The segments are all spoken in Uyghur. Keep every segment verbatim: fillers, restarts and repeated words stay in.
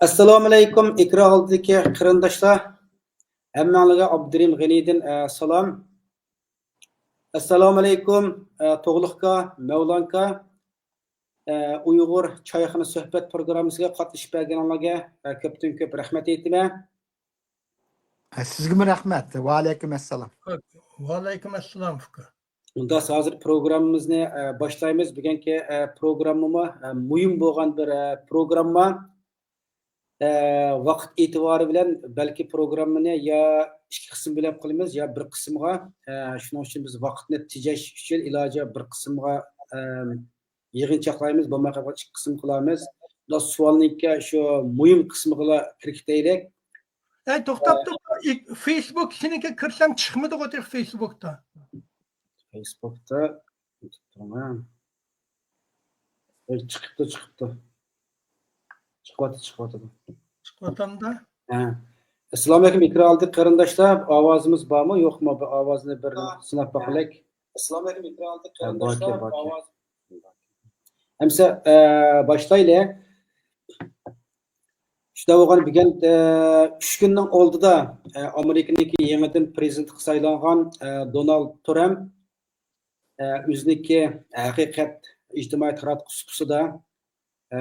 ئەسسالامۇئەلەيكۇم، ئېكران ئالدىدىكى قېرىنداشلار. ھەممەڭلارغا ئابدۇرېھىم غېنىدىن، ئە، سالام. ئەسسالامۇئەلەيكۇم، ئە، تۇغلۇقكا، مەۋلانكا، ئە، ئۇيغۇر چايخانا سۆھبەت پروگراممىسىغا قاتنىشىپ بەرگىنىڭلارغا، ئە، كۆپتىن كۆپ رەھمەت ئېيتىمەن. ئە، سىزگىمۇ رەھمەت. ۋەئەلەيكۇم ئەسسالام. ۋەئەلەيكۇم ئەسسالام، ئۇكا. ئۇنداق ھازىر پروگراممىمىزنى، ئە، باشلايمىز. بۈگۈنكى، ئە، پروگراممىمۇ، ئە، مۇھىم بولغان بىر، ئە، پروگرامما. ئە، ۋاقىت ئېتىبارى بىلەن بەلكى پروگراممىنى يا ئىككى قىسىم بۆلۈپ قىلىمىز، يا بىر قىسىمغا. ئە، شۇنىڭ ئۈچۈن بىز ۋاقىتنى تېجەش ئۈچۈن ئىلاجى بار بىر قىسىمغا، ئە، يىغىنچاقلايمىز، بولماي قالغان ئىككى قىسىم قىلارمىز. بۇ سوئالنىڭكى شۇ مۇھىم قىسمىغىلا كىرىپ كېتەيلى. ئەي، توختاپ تۇر، بۇ ئىك-، فېيسبۇك ئىچىنىڭكى كىرسەم چىقمىدىغۇ تېخى فېيسبۇكتا. فېيسبۇكتا تۇرۇڭ. ئەي، چىقىپتۇ، چىقىپتۇ. چىقىۋاتىدۇ، چىقىۋاتىدۇ. چىقىۋاتامدا؟ ھە. ئەسسالامۇئەلەيكۇم، ئېكران ئالدى قېرىنداشلار. ئاۋازىمىز بارمۇ، يوقمۇ؟ بىر ئاۋازنى بىر سىناپ باقايلىك. ئەسسالامۇئەلەيكۇم، ئېكران ئالدى قېرىنداشلار. باركەن، باركەن. ئاۋاز. ئەمسە، ئە، باشلايلى. شۇنداق بولغان بۈگۈن، ئە، ئۈچ كۈننىڭ ئالدىدا، ئە، ئامېرىكىنىڭكى يېڭىدىن پىرېزىدېنتقا سايلانغان، ئە، دونالد ترامپ، ئە، ئۆزىنىڭكى ھەقىقەت ئىجتىمائىي تاراتقۇ سۇپىسىدا، ئە،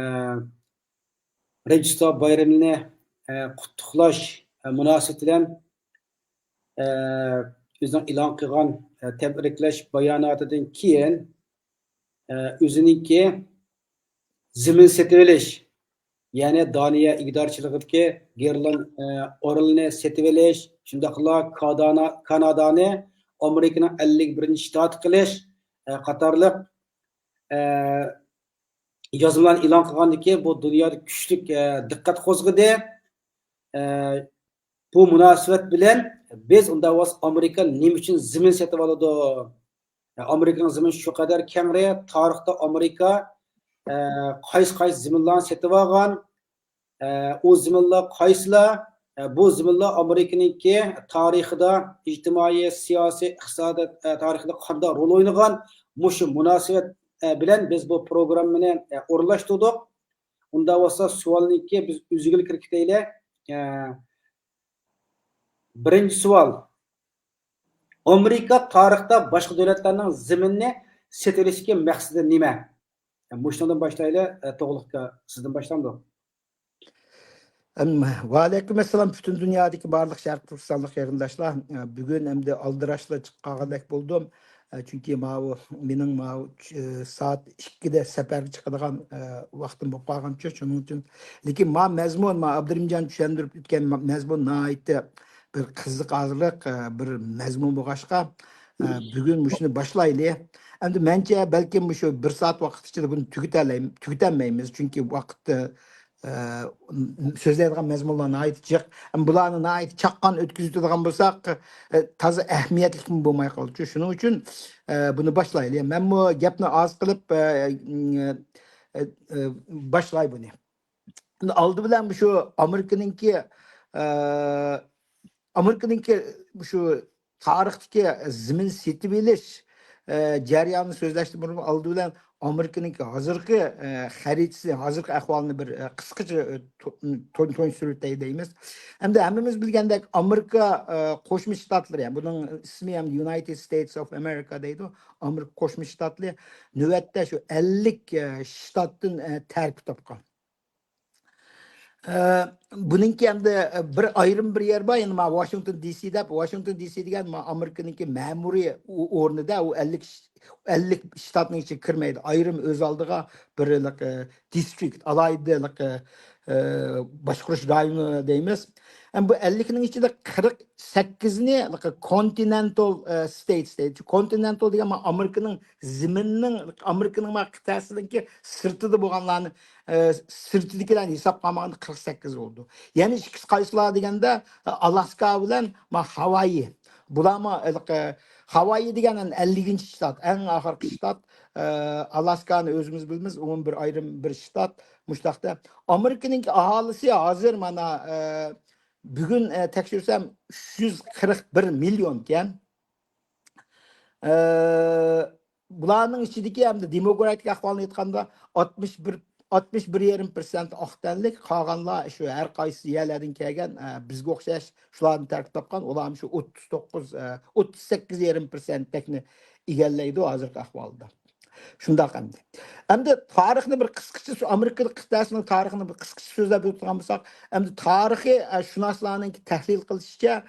رەجىستا بايرىمىنى، ئە، قۇتلۇقلاش، ئە، مۇناسىۋىتى بىلەن، ئە، ئۆزىنىڭ ئېلان قىلغان، ئە، تەبرىكلەش باياناتىدىن كېيىن، ئە، ئۆزىنىڭكى زېمىن سېتىۋېلىش، يەنى دانىيە ئىگىدارچىلىقىدىكى گېرلان، ئە، ئورېلنى سېتىۋېلىش، شۇنداقلا كادانا-، كانادانى ئامېرىكىنىڭ ئەللىك بىرىنچى شتاتى قىلىش، ئە، قاتارلىق، ئە، يازمىلارنى ئېلان قىلغاندىن كېيىن، بۇ دۇنيادا كۈچلۈك، ئە، دىققەت قوزغىدى. ئە، بۇ مۇناسىۋەت بىلەن بىز ئۇنداق بولسا ئامېرىكا نېمە ئۈچۈن زېمىن سېتىۋالىدۇ؟ ئامېرىكىنىڭ زېمىنى شۇ قەدەر كەڭرى، تارىختا ئامېرىكا، ئە، قايسى، قايسى زېمىنلارنى سېتىۋالغان؟ ئە، ئۇ زېمىنلار قايسىلار؟ ئە، بۇ زېمىنلار ئامېرىكىنىڭكى تارىخىدا، ئىجتىمائىي، سىياسىي، ئىقتىسادىي، ئە، تارىخىدا قانداق رول ئوينىغان؟ مۇشۇ مۇناسىۋەت، ئە، بىلەن بىز بۇ پروگراممىنى، ئە، ئورۇنلاشتۇردۇق. ئۇنداق بولسا سوئالنىڭكى بىز ئۆزىگىلا كىرىپ كېتەيلى. ئە، بىرىنچى سوئال. ئامېرىكا تارىختا باشقا دۆلەتلەرنىڭ زېمىنىنى سېتىۋېلىشتىكى مەقسىتى نېمە؟ مۇشۇنىڭدىن باشلايلى، ئە، توغلۇق ئاكا، سىزدىن باشلامدۇ؟ ئەم، ۋەئەلەيكۇم ئەسسالام، پۈتۈن دۇنيادىكى بارلىق شەرقىي تۈركىستانلىق قېرىنداشلار. ئە، بۈگۈن ئەمدى ئالدىراشلا چىقىپ قالغاندەك بولدۇم. ئە، چۈنكى ماۋۇ، مېنىڭ ماۋۇ، ئە، سائەت ئىككىدە سەپەرگە چىقىدىغان، ئە، ۋاقتىم بولۇپ قالغانچۇ، شۇنىڭ ئۈچۈن. لېكىن ما مەزمۇن، ما ئابدۇرېھىمجان چۈشەندۈرۈپ ئۆتكەن ما-، مەزمۇن ناھايىتى بىر قىزىقارلىق، ئە، بىر مەزمۇن بولغاچقا، ئە، بۈگۈن مۇشۇنى باشلايلى. ئەمدى مەنچە بەلكىم مۇشۇ بىر سائەت ۋاقىت ئىچىدە بۇنى تۈگىتەلەي-، تۈگىتەلمەيمىز، چۈنكى ۋاقىت، ئە، ئە، سۆزلەيدىغان مەزمۇنلار ناھايىتى جىق. ئەمما بۇلارنى ناھايىتى چاققان ئۆتكۈزۈۋېتىدىغان بولساق، ئە، تازا ئەھمىيەتلىكمۇ بولماي قالىدۇ. شۇنىڭ ئۈچۈن، ئە، بۇنى باشلايلى. مەنمۇ گەپنى ئاز قىلىپ، ئە، ئە، ئە، ئە، باشلاي بۇنى. ئالدى بىلەن مۇشۇ ئامېرىكىنىڭكى، ئە، ئامېرىكىنىڭكى مۇشۇ تارىختىكى زېمىن سېتىۋېلىش، ئە، جەريانىنى سۆزلەشتىن بۇرۇن، ئالدى بىلەن ئامېرىكىنىڭكى ھازىرقى، ئە، خەرىتىسى، ھازىرقى ئەھۋالىنى بىر، ئە، قىسقىچە، ئە، تو-، تون-، تونۇشتۇرۇۋېتەي دەيمىز. ئەمدى ھەممىمىز بىلگەندەك، ئامېرىكا، ئە، قوشما شتاتلىرى، يەنى بۇنىڭ ئىسمى ھەم United States of America دەيدۇ، ئامېرىكا قوشما شتاتلىرى نۆۋەتتە شۇ ئەللىك، ئە، شتاتتىن، ئە، تەركىب تاپقان. ئە، بۇنىڭكى ئەمدى بىر ئايرىم بىر يەر بار، يەنى ما ۋاشىنگتون دى سى دەپ، ۋاشىنگتون دى سى دېگەن ما ئامېرىكىنىڭكى مەمۇرىي ئو-، ئورنىدا، ئۇ ئەللىك ش-، ئەللىك شتاتنىڭ ئىچىگە كىرمەيدۇ. ئايرىم ئۆز ئالدىغا بىر، ئە، دىسترىكت، ئالاھىدە، ئە، ئە، باشقۇرۇش رايونى دەيمىز. ئەمما بۇ ئەللىكنىڭ ئىچىدە قىرىق سەككىزنى كونتىنېنتال، ئە، ستېيتس دەيدۇ. كونتىنېنتال دېگەن ما ئامېرىكىنىڭ زېمىنىنىڭ، ئامېرىكىنىڭ ما قىتئەسىنىڭكى سىرتىدا بولغانلارنى، ئە، سىرتىدىكىلەرنى ھېسابقا ئالمىغاندا قىرىق سەككىز بولىدۇ. يەنە ئىككىسى قايسىلار دېگەندە، ئە، ئالاسكا بىلەن ما ھاۋايى. بۇلارمۇ ھېلىقى ھاۋايى دېگەن ئەللىكىنچى شتات، ئەڭ ئاخىرقى شتات. ئە، ئالاسكانى ئۆزىمىز بىلىمىز، ئۇمۇ بىر ئايرىم بىر شتات. مۇشۇنداقتا ئامېرىكىنىڭكى ئاھالىسى ھازىر مانا، ئە، بۈگۈن، ئە، تەكشۈرسەم، ئۈچ يۈز قىرىق بىر مىليونكەن. ئە، بۇلارنىڭ ئىچىدىكى ھەمدە دېموگرافىك ئەھۋالنى ئېيتقاندا، ئاتمىش بىر، ئاتمىش بىر يېرىم پىرسەنت ئاق تەنلىك، قالغانلار شۇ ھەر قايسى يەرلەردىن كەلگەن، ئە، بىزگە ئوخشاش شۇلاردىن تەركىب تاپقان، ئۇلارمۇ شۇ ئوتتۇز توققۇز، ئە، ئوتتۇز سەككىز يېرىم پىرسەنتتەكنى ئىگىلەيدۇ ھازىرقى ئەھۋالدا. شۇنداق ئەمدى. ئەمدى تارىخنى بىر قىسقىچە، شۇ ئامېرىكا قىتئەسىنىڭ تارىخىنى بىر قىسقىچە سۆزلەپ ئۆتىدىغان بولساق، ئەمدى تارىخىي، ئە، شۇناسلارنىڭ تەھلىل قىلىشىچە،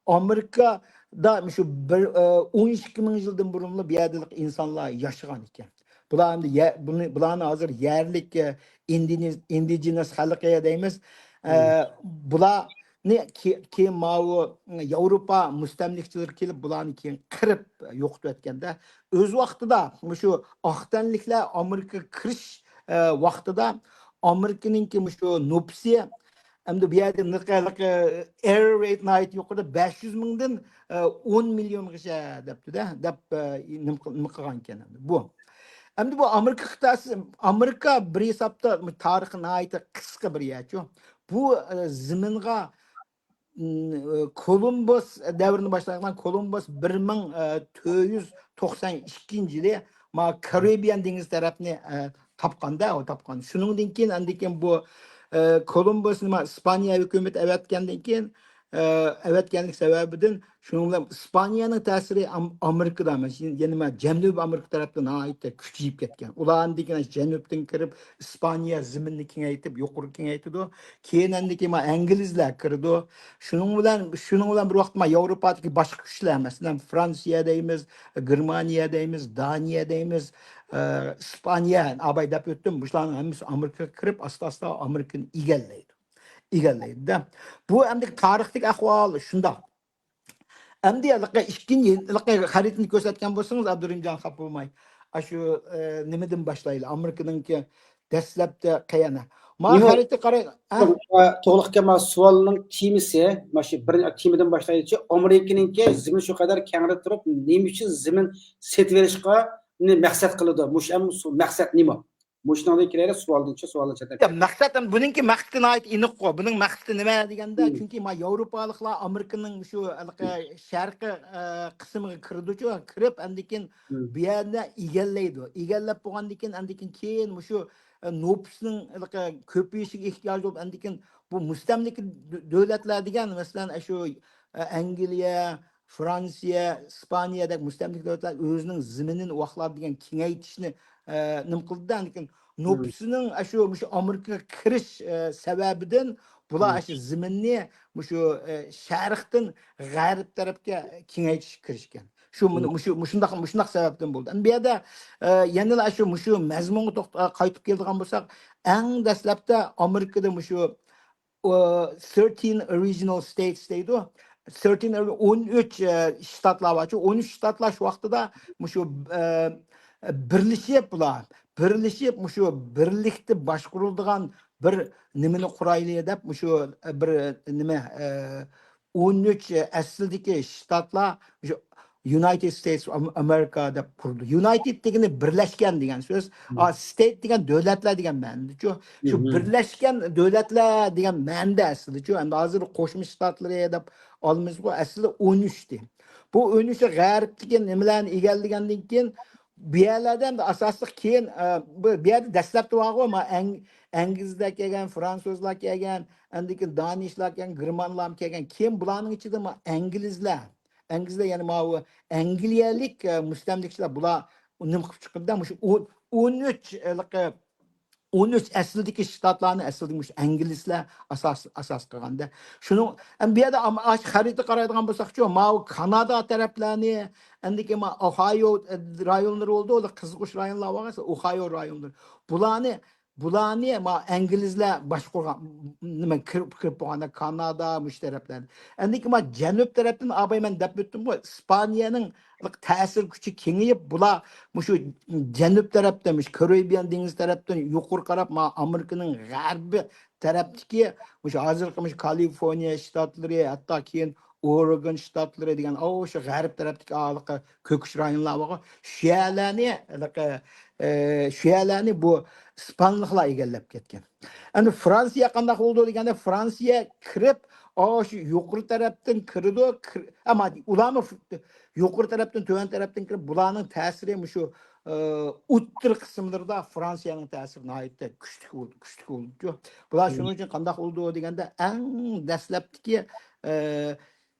ئامېرىكىدا شۇ بىر، ئە، ئون ئىككى مىڭ يىلدىن بۇرۇنلا بۇ يەردە ئىنسانلار ياشىغان ئىكەن. بۇلار ئەمدى يە-، بۇنى، بۇلارنى ھازىر يەرلىك، ئە، ئىندىنى-، ئىندىجېنەس خەلقى دەيمىز. ئە، بۇلارنى كې-، كېيىن ماۋۇ ياۋروپا مۇستەملىكىچىلىرى كېلىپ، بۇلارنى كېيىن قىرىپ يوقىتىۋەتكەندە، ئۆز ۋاقتىدا مۇشۇ ئاق تەنلىكلەر ئامېرىكىغا كىرىش، ئە، ۋاقتىدا ئامېرىكىنىڭكى مۇشۇ نوپۇسى ئەمدى بۇ يەردە نىقى، نىقى ئېرر رېيت ناھايىتى يۇقىرىدا، بەش يۈز مىڭدىن، ئە، ئون مىليونغىچە دەپتۇ-دە، دەپ، ئە، نېمە قىل-، نېمە قىلغان ئىكەن ئەمدى بۇ. ئەمدى بۇ ئامېرىكا قىتئەسى، ئامېرىكا بىر ھېسابتا تارىخى ناھايىتى قىسقا بىر يەرچۇ. بۇ، ئە، زېمىنغا، ئىم، ئە، كولومبوس دەۋرىنى باشلىغان كولومبوس بىر مىڭ تۆت يۈز توقسان ئىككىنچى يىلى ما كارىبىيان دېڭىزى تەرەپنى، ئە، تاپقاندا، ئۇ تاپقان. شۇنىڭدىن كېيىن، ئاندىن كېيىن بۇ، ئە، كولومبوسنى ما ئىسپانىيە ھۆكۈمىتى ئەۋەتكەندىن كېيىن، ئە، ئەۋەتكەنلىك سەۋەبىدىن شۇنىڭ بىلەن ئىسپانىيەنىڭ تەسىرى ئام-، ئامېرىكىدا، مەسىلەن، يەنە ما جەنۇبىي ئامېرىكا تەرەپتە ناھايىتى كۈچىيىپ كەتكەن. ئۇلار ئاندىن كېيىن جەنۇبتىن كىرىپ، ئىسپانىيە زېمىنىنى كېڭەيتىپ، يۇقىرى كېڭەيتىدۇ. كېيىن ئاندىن كېيىن ما ئىنگلىزلار كىرىدۇ. شۇنىڭ بىلەن، شۇنىڭ بىلەن بىر ۋاقىتتا ما ياۋروپادىكى باشقا كۈچلەر، مەسىلەن، فرانسىيە دەيمىز، گېرمانىيە دەيمىز، دانىيە دەيمىز، ئە، ئىسپانىيە، ئاباي دەپ ئۆتتۈم. مۇشۇلارنىڭ ھەممىسى ئامېرىكىغا كىرىپ، ئاستا-ئاستا ئامېرىكىنى ئىگىلەيدۇ. ئىگىلەيدۇ-دە. بۇ ئەمدى تارىختىكى ئەھۋال شۇنداق. ئەمدى ھېلىقى ئىككىنچى، ھېلىقى خەرىتىنى كۆرسەتكەن بولسىڭىز، ئابدۇرېھىمجان، خاپا بولماي. ئاشۇ، ئە، نېمىدىن باشلايلى؟ ئامېرىكىنىڭكى دەسلەپتە قەيەردە؟ ما نېمە؟ خەرىتە قاراي، ھە؟ توغرا، توغرا ئىكەن، ما سوئالنىڭ تېمىسى، ما شۇ بىر تېمىدىن باشلايلىچۇ. ئامېرىكىنىڭكى زېمىن شۇ قەدەر كەڭرى تۇرۇپ، نېمە ئۈچۈن زېمىن سېتىۋېلىشقا مەقسەت قىلىدۇ؟ مۇشۇ ئەم-، سو-، مەقسەت نېمە؟ مۇشۇنىڭدىن كېلەيلى سوئالدىنچە، سوئالنى چەتنەپ. يا، مەقسەت، بۇنىڭكى مەقسىتى ناھايىتى ئېنىققۇ. بۇنىڭ مەقسىتى نېمە دېگەندە، مم. چۈنكى ما ياۋروپالىقلار ئامېرىكىنىڭ شۇ ھېلىقى شەرقىي، ئە، قىسمىغا كىرىدۇچۇ، كىرىپ، ئاندىن كېيىن مم. بۇ يەرنى ئىگىلەيدۇ. ئىگىلەپ بولغاندىن كېيىن، ئاندىن كېيىن، كېيىن مۇشۇ، ئە، نوپۇسنىڭ ھېلىقى كۆپىيىشىگە ئېھتىياج بولۇپ، ئاندىن كېيىن بۇ مۇستەملىكە دۆ-، دۆلەتلەر دېگەن، مەسىلەن، شۇ، ئە، ئەنگلىيە، فرانسىيە، ئىسپانىيەدەك مۇستەملىكە دۆلەتلەر ئۆزىنىڭ زېمىنىنى ۋاقلاپ دېگەن كېڭەيتىشنى، ئە، نېمە قىلدى. لېكىن مم. نوپۇسىنىڭ ئاشۇ مۇشۇ ئامېرىكىغا كىرىش، ئە، سەۋەبىدىن بۇلار مم. ئاشۇ زېمىننى مۇشۇ، ئە، شەرقتىن غەرب تەرەپكە كېڭەيتىشكە كىرىشكەن. شۇ مۇنى-، مم. مۇشۇ، مۇشۇنداق، مۇشۇنداق سەۋەبتىن بولدى. ئەمدى بۇ يەردە، ئە، يەنىلا ئاشۇ مۇشۇ مەزمۇنغا توختا-، قايتىپ كېلىدىغان بولساق، ئەڭ دەسلەپتە ئامېرىكىدا مۇشۇ ئۇ، thirteen regional states دەيدۇ. Thirteen، ئون ئۈچ، ئە، شتاتلار بارچۇ. ئون ئۈچ شتاتلار شۇ ۋاقتىدا مۇشۇ، ئە، بىرلىشىپ بۇلار، بىرلىشىپ مۇشۇ بىرلىكتە باشقۇرۇلىدىغان بىر نېمىنى قۇرايلى دەپ مۇشۇ، ئە، بىر، ئە، نېمە، ئە، ئون ئۈچ، ئە، ئەسلىدىكى شتاتلار مۇشۇ United States of America دەپ قۇرۇلدى. يۇنايتېد دېگىنى بىرلەشكەن دېگەن سۆز. مم. ئا، ستېيت دېگەن دۆلەتلەر دېگەن مەنىدىچۇ. شۇ مم. بىرلەشكەن دۆلەتلەر دېگەن مەنىدە ئەسلىچۇ. ئەمدى ھازىر قوشما شتاتلىرى دەپ ئالىمىزغۇ، ئەسلى ئون ئۈچتى. بۇ ئون ئۈچى غەربتىكى نېمىلەرنى ئىگىلىگەندىن كېيىن، بۇ يەرلەردە ئەمدى ئاساسلىق كېيىن، ئە، بۇ، بۇ يەردە دەسلەپتە بارغۇ، ما، ئەڭ-، ئىنگلىزلەر كەلگەن، فرانسۇزلار كەلگەن، ئاندىن كېيىن دانىشلار كەلگەن، گېرمانلارمۇ كەلگەن. كېيىن بۇلارنىڭ ئىچىدە، ما، ئىنگلىزلار، ئىنگلىزلار، يەنى ماۋۇ ئەنگلىيەلىك، ئە، مۇستەملىكىچىلەر، بۇلار نېمە قىلىپ چىقىپتۇ؟ مۇشۇ ئون، ئون ئۈچ، ھېلىقى ئون ئۈچ ئەسلىدىكى شتاتلارنى ئەسلىدە مۇشۇ ئىنگلىزلار ئاساس، ئاساس قىلغاندا. شۇنىڭ، ئەمدى بۇ يەردە ئاما-، ئاشۇ خەرىتە قارايدىغان بولساقچۇ، ماۋۇ كانادا تەرەپلەرنى، ئاندىن كېيىن ما ئوھايو، ئە، رايونلىرى بولدى، ئۇلار قىزغۇچ رايونلار بولغان، ئوھايو رايونلىرى. بۇلارنى بۇلارنى ما ئىنگلىزلار باشقۇرغان، نېمە، كىرىپ، كىرىپ بولغاندا كانادا، مۇشۇ تەرەپلەردە. ئەندىكى ما جەنۇب تەرەپتىن ئاباي مەن دەپ ئۆتتۈمغۇ، ئىسپانىيەنىڭ تەسىر كۈچى كېڭىيىپ، بۇلار مۇشۇ جەنۇب تەرەپتىن، مۇشۇ كارىبىيان دېڭىزى تەرەپتىن يۇقىرى قاراپ، ما ئامېرىكىنىڭ غەربىي تەرەپتىكى مۇشۇ ھازىرقى مۇشۇ كالىفورنىيە شتاتلىرى، ھەتتا كېيىن ئورېگون شتاتلىرى دېگەن، ئاۋۇ شۇ غەرب تەرەپتىكى ھېلىقى كۆكۈچ رايونلار بارغۇ، شۇ يەرلەرنى ھېلىقى، ئە، شۇ يەرلەرنى بۇ ئىسپانلىقلار ئىگىلەپ كەتكەن. ئەمدى فرانسىيە قانداق بولىدۇ دېگەندە، فرانسىيە كىرىپ، ئاۋۇ شۇ يۇقىرى تەرەپتىن كىرىدۇ، كىر-، ئەمما ئۇلارمۇ ف-، يۇقىرى تەرەپتىن، تۆۋەن تەرەپتىن كىرىپ، بۇلارنىڭ تەسىرى مۇشۇ ئوتتۇرا قىسىملىرىدا فرانسىيەنىڭ تەسىرى ناھايىتى كۈچلۈك بولدى، كۈچلۈك بولدى. بۇلار شۇنىڭ ئۈچۈن قانداق بولدى دېگەندە، ئەڭ دەسلەپتىكى، ئە،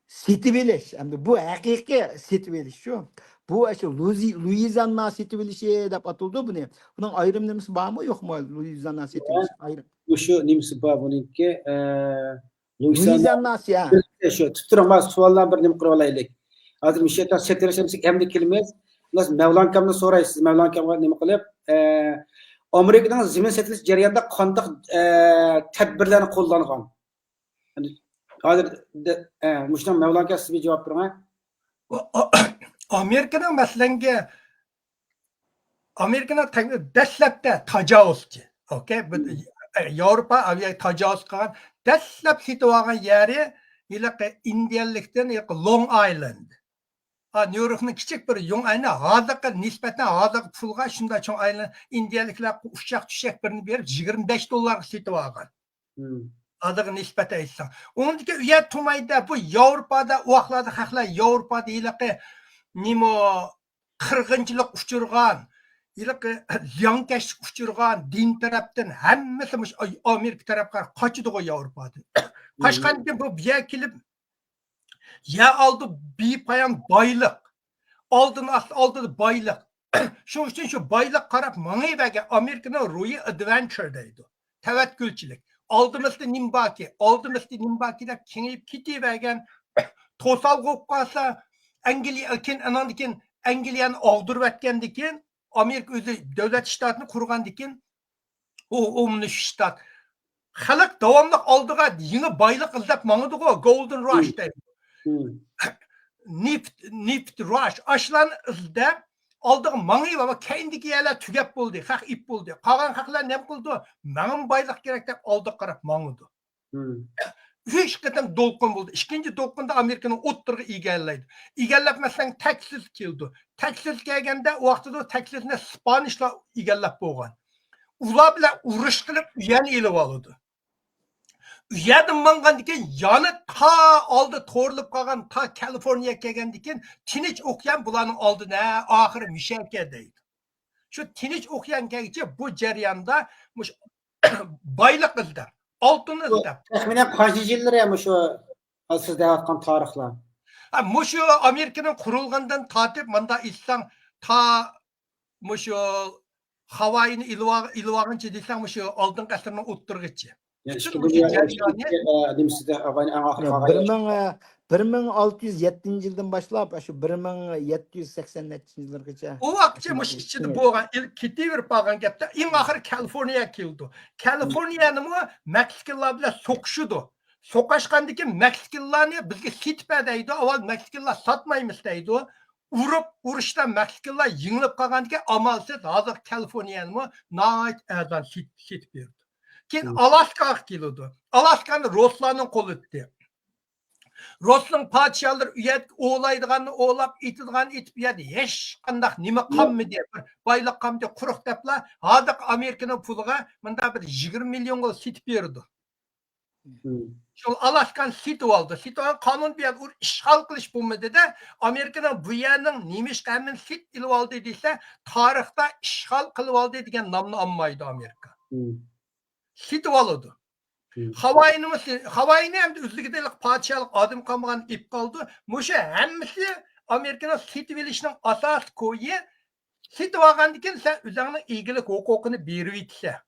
سېتىۋېلىش، ئەمدى بۇ ھەقىقىي سېتىۋېلىش شۇ. بۇ ئاشۇ لۇزى-، لۇيىزاننا سېتىۋېلىشى دەپ ئاتىلىدۇ بۇنى. بۇنىڭ ئايرىم نېمىسى بارمۇ، يوقمۇ؟ لۇيىزاننا سېتىۋېلىش ئايرىم. مۇشۇ نېمىسى بار بۇنىڭكى، ئە، لۇيىزاننا. لۇيىزاننا، ھە. شۇ، تۇتۇپ تۇرۇڭ، مانا سوئاللار بىر نېمە قىلىپ ئالايلى. ھازىر مۇشۇ يەردە سېتىۋېلىش دېسەك ئەمدى كېلىمىز. بىز مەۋلانكامنى سوراي، سىز مەۋلانكامغا نېمە قىلىپ، ئە، ئامېرىكىنىڭ زېمىن سېتىۋېلىش جەريانىدا قانداق، ئە، تەدبىرلەرنى قوللانغان؟ ھازىر دە-، ئە، مۇشۇنىڭ مەۋلان ئاكا سىز بىر جاۋاب بېرىڭە. ئامېرىكىنىڭ مەسىلەنگە، ئامېرىكىنىڭ تەك-، دەسلەپتە تاجاۋۇزچى، ئوكەي، بۇ، ئە، ياۋروپا ئاۋىيە تاجاۋۇز قىلغان، دەسلەپ سېتىۋالغان يەرى ھېلىقى ئىندىيەلىكتىن ھېلىقى لونگ ئايلاند. ھا، نيۇ يوركنىڭ كىچىك بىر يۇڭ ئەينى ھازىرقى نىسبەتەن ھازىرقى پۇلغا شۇنداق چوڭ ئايلاند ئىندىيەلىكلەر ئۇششاق چۈششەك بىرنى بېرىپ يىگىرمە بەش دوللارغا سېتىۋالغان. ھازىرغا نىسبەتەن ئېيتساڭ. ئۇنىڭدىكى ئۇ يەر تۇمايدا بۇ ياۋروپادا، ئۇ ۋاقىتلاردا خەقلەر ياۋروپادا ھېلىقى نېمە قىرغىنچىلىق ئۇچرىغان، ھېلىقى زىيانكەشلىك ئۇچرىغان دىن تەرەپتىن ھەممىسى مۇشۇ ئامېرىكا تەرەپكە قاچىدىغۇ ياۋروپادىن. قاچقاندىن كېيىن بۇ، بۇ يەرگە كېلىپ يەر ئالدى بىپايان بايلىق. ئالدىن ئاس-، ئالدىدا بايلىق. شۇنىڭ ئۈچۈن شۇ بايلىققا قاراپ مېڭىۋەرگەن ئامېرىكىنىڭ روھى ئادۋېنچۇر دەيدۇ. تەۋەككۈلچىلىك. ئالدىمىزدا نېمە باركى، ئالدىمىزدا نېمە باركى دەپ كېڭىيىپ كېتىۋەرگەن. توسالغۇ بولۇپ قالسا، ئەنگلىيە، كېيىن ئاناندىن كېيىن ئەنگلىيەنى ئاغدۇرۇۋەتكەندىن كېيىن، ئامېرىكا ئۆزى دۆلەت شتاتىنى قۇرغاندىن كېيىن، ئۇ، ئۇ مۇنۇ شتات. خەلق داۋاملىق ئالدىغا يېڭى بايلىق ئىزدەپ ماڭىدىغۇ، گولدېن راش دەيدۇ. نېفىت، نېفىت راش، ئاشۇلارنى ئىزدەپ ئالدىغا ماڭىۋېرىدۇ، كەينىدىكى يەرلەر تۈگەپ بولدى، خەق ئىپ بولدى. قالغان خەقلەر نېمە قىلىدۇ؟ ماڭىمۇ بايلىق كېرەك دەپ ئالدىغا قاراپ ماڭىدۇ. ئۈچ قېتىم دولقۇن بولدى. ئىككىنچى دولقۇندا ئامېرىكىنىڭ ئوتتۇرىغا ئىگىلەيدۇ. ئىگىلەپ مەسىلەن تەكساس كېلىدۇ. تەكساس كەلگەندە ئۇ ۋاقتىدا تەكساسنى سپانىشلار ئىگىلەپ بولغان. ئۇلار بىلەن ئۇرۇش قىلىپ ئۇ يەرنى ئېلىۋالىدۇ. ئۇ يەردىن ماڭغاندىن كېيىن يەنە تا ئالدى تورلىپ قالغان، تا كالىفورنىيەگە كەلگەندىن كېيىن تىنچ ئوكيان بۇلارنىڭ ئالدىدا، ھە، ئاخىرى مۇشەكە دەيدۇ. شۇ تىنچ ئوكيان كەلگۈچە بۇ جەرياندا مۇشۇ بايلىق ئىزدەپ، ئالتۇن ئىزدەپ. تەخمىنەن قانچىنچى يىللىرى مۇشۇ سىز دەۋاتقان تارىخلار؟ ھە، مۇشۇ ئامېرىكىنىڭ قۇرۇلغىنىدىن تارتىپ، مۇنداق ئېيتساڭ، تا مۇشۇ خاۋاينى ئېلىۋال-، ئېلىۋالغىنىچە دېسەڭ، مۇشۇ ئالدىنقى ئەسىرنىڭ ئوتتۇرىغىچە. يا، پۈتۈن ئىككى مۇشۇ دۇنيا جەريانى، ئە، نېمىسىدە، ئاۋاينى ئەڭ ئاخىرقى يا، قالغان بىر مىڭ، بىر مىڭ ئالتە يۈز يەتتىنچى يىلدىن باشلاپ، شۇ بىر مىڭ يەتتە يۈز سەكسەن نەچچىنچى يىللارغىچە. ئۇ ۋاقىتچە مۇشۇ ئىچىدە بولغان، ئېلىپ كېتىۋېرىپ بارغان گەپتە، ئەڭ ئاخىرى كالىفورنىيەگە كېلىدۇ. كالىفورنىيەنىمۇ مەكسىكىلار بىلەن سوقۇشىدۇ. سوقۇشقاندىن كېيىن مەكسىكىلارنى بىزگە سېتىپ بەر دەيدۇ. ئاۋۋال مەكسىكىلار ساتمايمىز دەيدۇ. ئۇرۇپ، ئۇرۇشتا مەكسىكىلار يېڭىلىپ قالغاندىن كېيىن ئامالسىز ھازىر كالىفورنىيەنىمۇ ناھايىتى ئەرزان سېت-، سېتىپ بېرىدۇ. كېيىن ئالاسكاغا كېلىدۇ. ئالاسكانى رۇسلارنىڭ قولىدا. رۇسنىڭ پادىشاھلىرى ئۇ يەردە ئوۋلايدىغاننى ئوۋلاپ، ئېتىدىغاننى ئېتىپ، ئۇ يەردە ھېچقانداق نېمە قالمىدى، بىر بايلىق قالمىدى، قۇرۇق دەپلا ھازىرقى ئامېرىكىنىڭ پۇلىغا مۇنداق بىر يىگىرمە مىليونغا سېتىپ بېرىدۇ. شۇ ئالاسكانى سېتىۋالدى. سېتىۋالغان قانۇن بۇ يەردە ئۇ ئىشغال قىلىش بولمىدى-دە، ئامېرىكىنىڭ بۇ يەرنىڭ نېمىشقا ھەممىنى سېتىپ ئېلىۋالدى دېسە، تارىختا ئىشغال قىلىۋالدى دېگەن نامنى ئالمايدۇ ئامېرىكا. سېتىۋالىدۇ. خاۋاينىمۇ سې-، خاۋاينى ئەمدى ئۆزلۈكىدە پادىشاھلىق ئادەم قالمىغان ئېلىپ قالدى. مۇشۇ ھەممىسى ئامېرىكىنىڭ سېتىۋېلىشنىڭ ئاساسىي كويى. سېتىۋالغاندىن كېيىن سەن ئۆزۈڭنىڭ ئىگىلىك ھوقۇقىنى بېرىۋېتىسەن.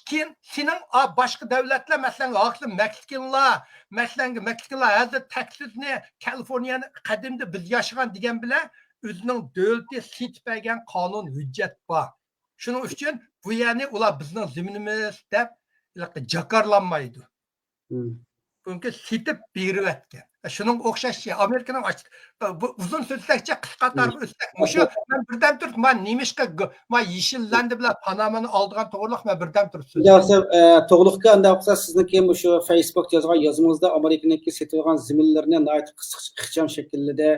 كېيىن سېنىڭ، ئا، باشقا دۆلەتلەر، مەسىلەن، ھازىر مەكسىكىلار، مەسىلەن، مەكسىكىلار ھازىر تەكساسنى، كالىفورنىيەنى قەدىمدە بىز ياشىغان دېگەن بىلەن ئۆزىنىڭ دۆلىتى سېتىپ بەرگەن قانۇن ھۆججەت بار. شۇنىڭ ئۈچۈن بۇ يەرنى ئۇلار بىزنىڭ زېمىنىمىز دەپ ھېلىقى جاكارلانمايدۇ. چۈنكى سېتىپ بېرىۋەتكەن. شۇنىڭغا ئوخشاش ئامېرىكىنىڭ ئاچ-، بۇ ئۇزۇن سۆزلەكچە قىسقا تارىخ ئۆتسەك، مۇشۇ مەن بىردەم تۇرۇپ، ما نېمىشقا گ-، ما يېشىل لەندە بىلەن پانامانى ئالىدىغان توغرىلىق مەن بىردەم تۇرۇپ سۆزلەيمەن. ئۇنداق بولسا، ئە، توغرۇلۇق ئاكا، ئۇنداق بولسا سىزنىڭكى مۇشۇ فېيسبۇك يازغان يازمىڭىزدا ئامېرىكىنىڭكى سېتىۋالغان زېمىنلىرىنى ناھايىتى قىسقىچە، ئىخچام شەكىلدە،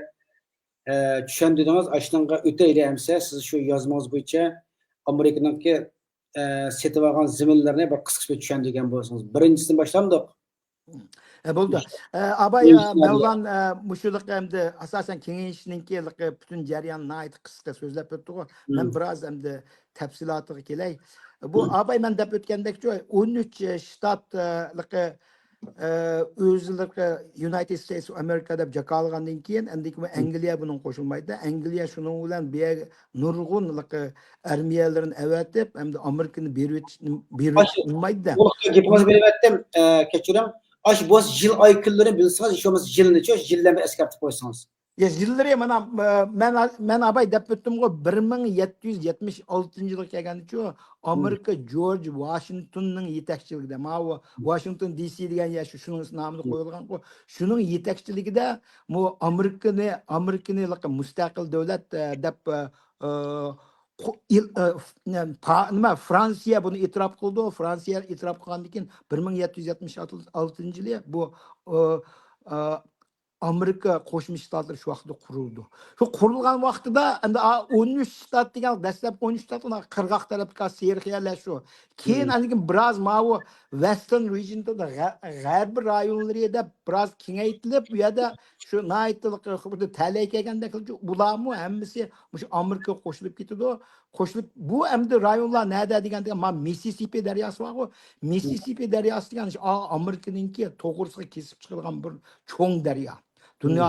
ئە، چۈشەندۈردىڭىز. ئاشۇنىڭغا ئۆتەيلى ئەمسە، سىز شۇ يازمىڭىز بويىچە ئامېرىكىنىڭكى، ئە، سېتىۋالغان زېمىنلىرىنى بىر قىسقىچە چۈشەندۈرگەن بولسىڭىز. بىرىنچىسىدىن باشلامدۇق؟ ئە، بولدى. ئە، ئاباي، ئە، مەۋلان، ئە، مۇشۇلۇق ئەمدى ئاساسەن كېڭىشىشنىڭكى پۈتۈن جەريانى ناھايىتى قىسقا سۆزلەپ ئۆتتىغۇ. مەن بىراز ئەمدى تەپسىلاتىغا كېلەي. بۇ ئاباي مەن دەپ ئۆتكەندەكچۇ، ئون ئۈچ شتات، ئە، لىقى، ئە، ئۆزلىرى يۇنايتېد ستېيتس ئامېرىكا دەپ جاكارلىغاندىن كېيىن، ئەندىن كېيىن ئەنگلىيە بۇنىڭغا قوشۇلمايدۇ. ئەنگلىيە شۇنىڭ بىلەن بۇ يەرگە نۇرغۇن لىقى ئارمىيەلىرىنى ئەۋەتىپ، ئەمدى ئامېرىكىنى بېرىۋېتىش، بېرىۋېتىش ئۇنىمايدۇ. گېپىڭىزنى بۆلۈۋەتتىم، ئە، كەچۈرۈڭ. ئاشۇ بولسا يىل ئاي كۈنلىرىنى بىلسىڭىز، ھېچ بولمىسا يىلىنىچۇ، يىل بىلەن بىر ئەسكەرتىپ قويسىڭىز. يا، يىللىرى مانا، ئە، مەن، مەن ئاباي دەپ ئۆتتۈمغۇ، بىر مىڭ يەتتە يۈز يەتمىش ئالتىنچى يىلغا كەلگەندىچۇ، ئامېرىكا جورج ۋاشىنگتوننىڭ يېتەكچىلىكىدە، ماۋۇ ۋاشىنگتون دى سى دېگەن يەر شۇ، شۇنىڭ نامىدا قويۇلغانغۇ، شۇنىڭ يېتەكچىلىكىدە بۇ ئامېرىكىنى، ئامېرىكىنى مۇستەقىل دۆلەت، ئە، دەپ، ئە، ئە، قو-، ئىل-، ئە، ف-، نە-، پا-، نېمە، فرانسىيە بۇنى ئېتىراپ قىلدى. فرانسىيە ئېتىراپ قىلغاندىن كېيىن، بىر مىڭ يەتتە يۈز يەتمىش ئالتىنچى يىلى بۇ، ئە، ئە، ئامېرىكا قوشما شتاتلىرى شۇ ۋاقىتتا قۇرۇلدى. شۇ قۇرۇلغان ۋاقتىدا ئەمدى، ئا، ئون ئۈچ شتات دېگەن، دەسلەپكى ئون ئۈچ شتات، ئۇنىڭ قىرغاق تەرەپتىكى سېرىق يەرلەر شۇ. كېيىن ئاندىن كېيىن بىراز ماۋۇ ۋېستېرن رېجىيوندا غە-، غەربىي رايونلىرى دەپ بىراز كېڭەيتىلىپ، بۇ يەردە شۇ ناھايىتى خۇددى تەلەي كەلگەندەك قىلىپ، بۇلارمۇ ھەممىسى مۇشۇ ئامېرىكىغا قوشۇلۇپ كېتىدۇ. قوشۇلۇپ، بۇ ئەمدى رايونلار نەدە دېگەندە، ما مىسسىسىپى دەرياسى بارغۇ. مىسسىسىپى دەرياسى دېگەن ئا-، ئامېرىكىنىڭكى توغرىسىغا كېسىپ چىقىدىغان بىر چوڭ دەريا. دۇنيا،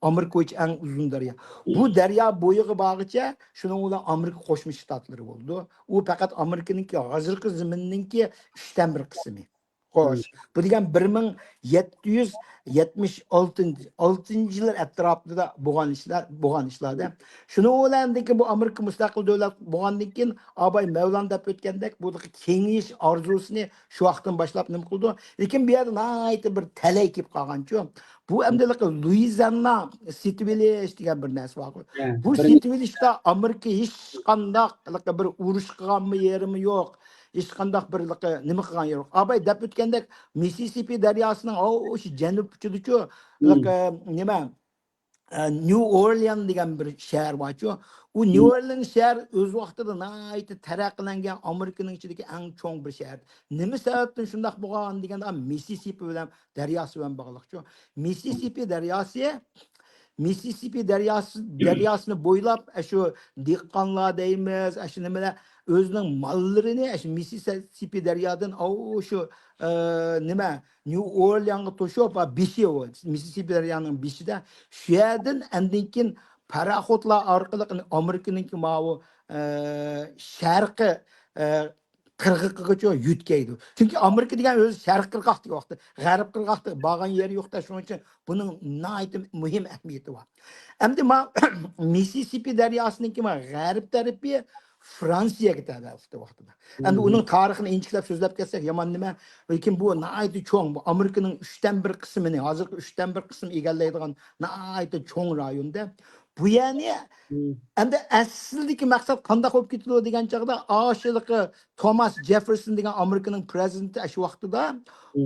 ئامېرىكا بويىچە ئەڭ ئۇزۇن دەريا. بۇ دەريا بويىغا بارغىچە شۇنىڭ بىلەن ئامېرىكا قوشما شتاتلىرى بولىدۇ. ئۇ پەقەت ئامېرىكىنىڭكى ھازىرقى زېمىننىڭكى ئۈچتىن بىر قىسمى. خوش، بۇ دېگەن بىر مىڭ يەتتە يۈز يەتمىش ئالتىنچى، ئالتىنچى يىللار ئەتراپىدا بولغان ئىشلار، بولغان ئىشلاردا. شۇنىڭ بىلەن بۇ ئامېرىكا مۇستەقىل دۆلەت بولغاندىن كېيىن، ئاباي مەۋلان دەپ ئۆتكەندەك، بۇ كېڭىيىش ئارزۇسىنى شۇ ۋاقىتتىن باشلاپ نېمە قىلىدۇ؟ لېكىن بۇ يەردە ناھايىتى بىر تەلەي كېلىپ قالغانچۇ. بۇ ئەمدى لۇيزىئاننا سېتىۋېلىش دېگەن بىر نەرسە بار. بۇ سېتىۋېلىشتا ئامېرىكا ھېچقانداق بىر ئۇرۇش قىلغانمۇ يېرىمۇ يوق. ھېچقانداق بىر نېمە قىلغان يوق. ئاباي دەپ ئۆتكەندەك، مىسسىسىپى دەرياسىنىڭ ئاشۇ جەنۇب ئۇچىدىچۇ، نېمە، ئە، نيۇ ئورليان دېگەن بىر شەھەر بارچۇ. ئۇ نيۇ ئورليان شەھەر ئۆز ۋاقتىدا ناھايىتى تەرەققىيلەنگەن ئامېرىكىنىڭ ئىچىدىكى ئەڭ چوڭ بىر شەھەر. نېمە سەۋەبتىن شۇنداق بولغان دېگەندە، مىسسىسىپى بىلەن، دەرياسى بىلەن باغلىقچۇ. مىسسىسىپى دەرياسى، مىسسىسىپى دەرياسى، دەرياسىنى بويلاپ، ئە، شۇ دېھقانلار دەيمىز، ئە، شۇ نېمىلەر ئۆزىنىڭ ماللىرىنى، ئە، شۇ مىسسىسىپى دەريادىن، ئاۋۇ شۇ، ئە، نېمە، نيۇ ئورليانغا توشۇپ، ھە، بېشى ئۇ، مىسسىسىپى دەريانىڭ بېشىدا. شۇ يەردىن ئاندىن كېيىن پاراخوتلار ئارقىلىق ئامېرىكىنىڭكى ماۋۇ، ئە، شەرقىي، ئە، قىرغىقىغىچۇ يۆتكەيدۇ. چۈنكى ئامېرىكا دېگەن ئۆزى شەرقىي قىرغاق دېگەن ۋاقىتتا، غەرب قىرغاقتا بارغان يېرى يوق-دە، شۇنىڭ ئۈچۈن بۇنىڭ ناھايىتى مۇھىم ئەھمىيىتى بار. ئەمدى ما-، مىسسىسىپى دەرياسىنىڭكى ما غەرب تەرىپى فرانسىيەگە تەۋە ۋاقتىدا. ئەمدى ئۇنىڭ تارىخىنى ئىنچىكىلەپ سۆزلەپ كەتسەك يامان نېمە، لېكىن بۇ ناھايىتى چوڭ، بۇ ئامېرىكىنىڭ ئۈچتىن بىر قىسمىنى، ھازىرقى ئۈچتىن بىر قىسمى ئىگىلەيدىغان ناھايىتى چوڭ رايوندا. بۇ يەرنى ئەمدى ئەسلىدىكى مەقسەت قانداق بولۇپ كېتىدۇ دېگەن چاغدا، ئاشۇلىقى توماس جېففېرسون دېگەن ئامېرىكىنىڭ پرېزىدېنتى شۇ ۋاقتىدا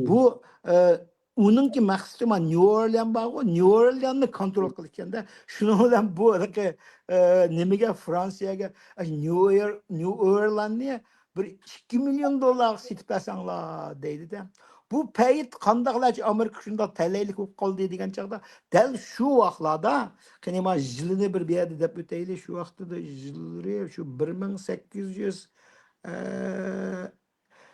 بۇ، ئە، ئۇنىڭكى مەقسىتى ما نيۇ ئورليان بارغۇ، نيۇ ئورلياننى كونترول قىلىشكەندە، شۇنىڭ بىلەن بۇ ھېلىقى، ئە، نېمىگە، فرانسىيەگە، ئە، نيۇ ئور-، نيۇ ئورلياننى بىر ئىككى مىليون دوللارغا سېتىپ بەرسەڭلار دەيدۇ-دە. بۇ پەيت قانداقلارچە ئامېرىكا شۇنداق تەلەيلىك بولۇپ قالدى دېگەن چاغدا، دەل شۇ ۋاقىتلاردا، قېنى ما يىلىنى بىر، بۇ يەردە دەپ ئۆتەيلى، شۇ ۋاقتىدا يىللىرى شۇ بىر مىڭ سەككىز يۈز، ئە،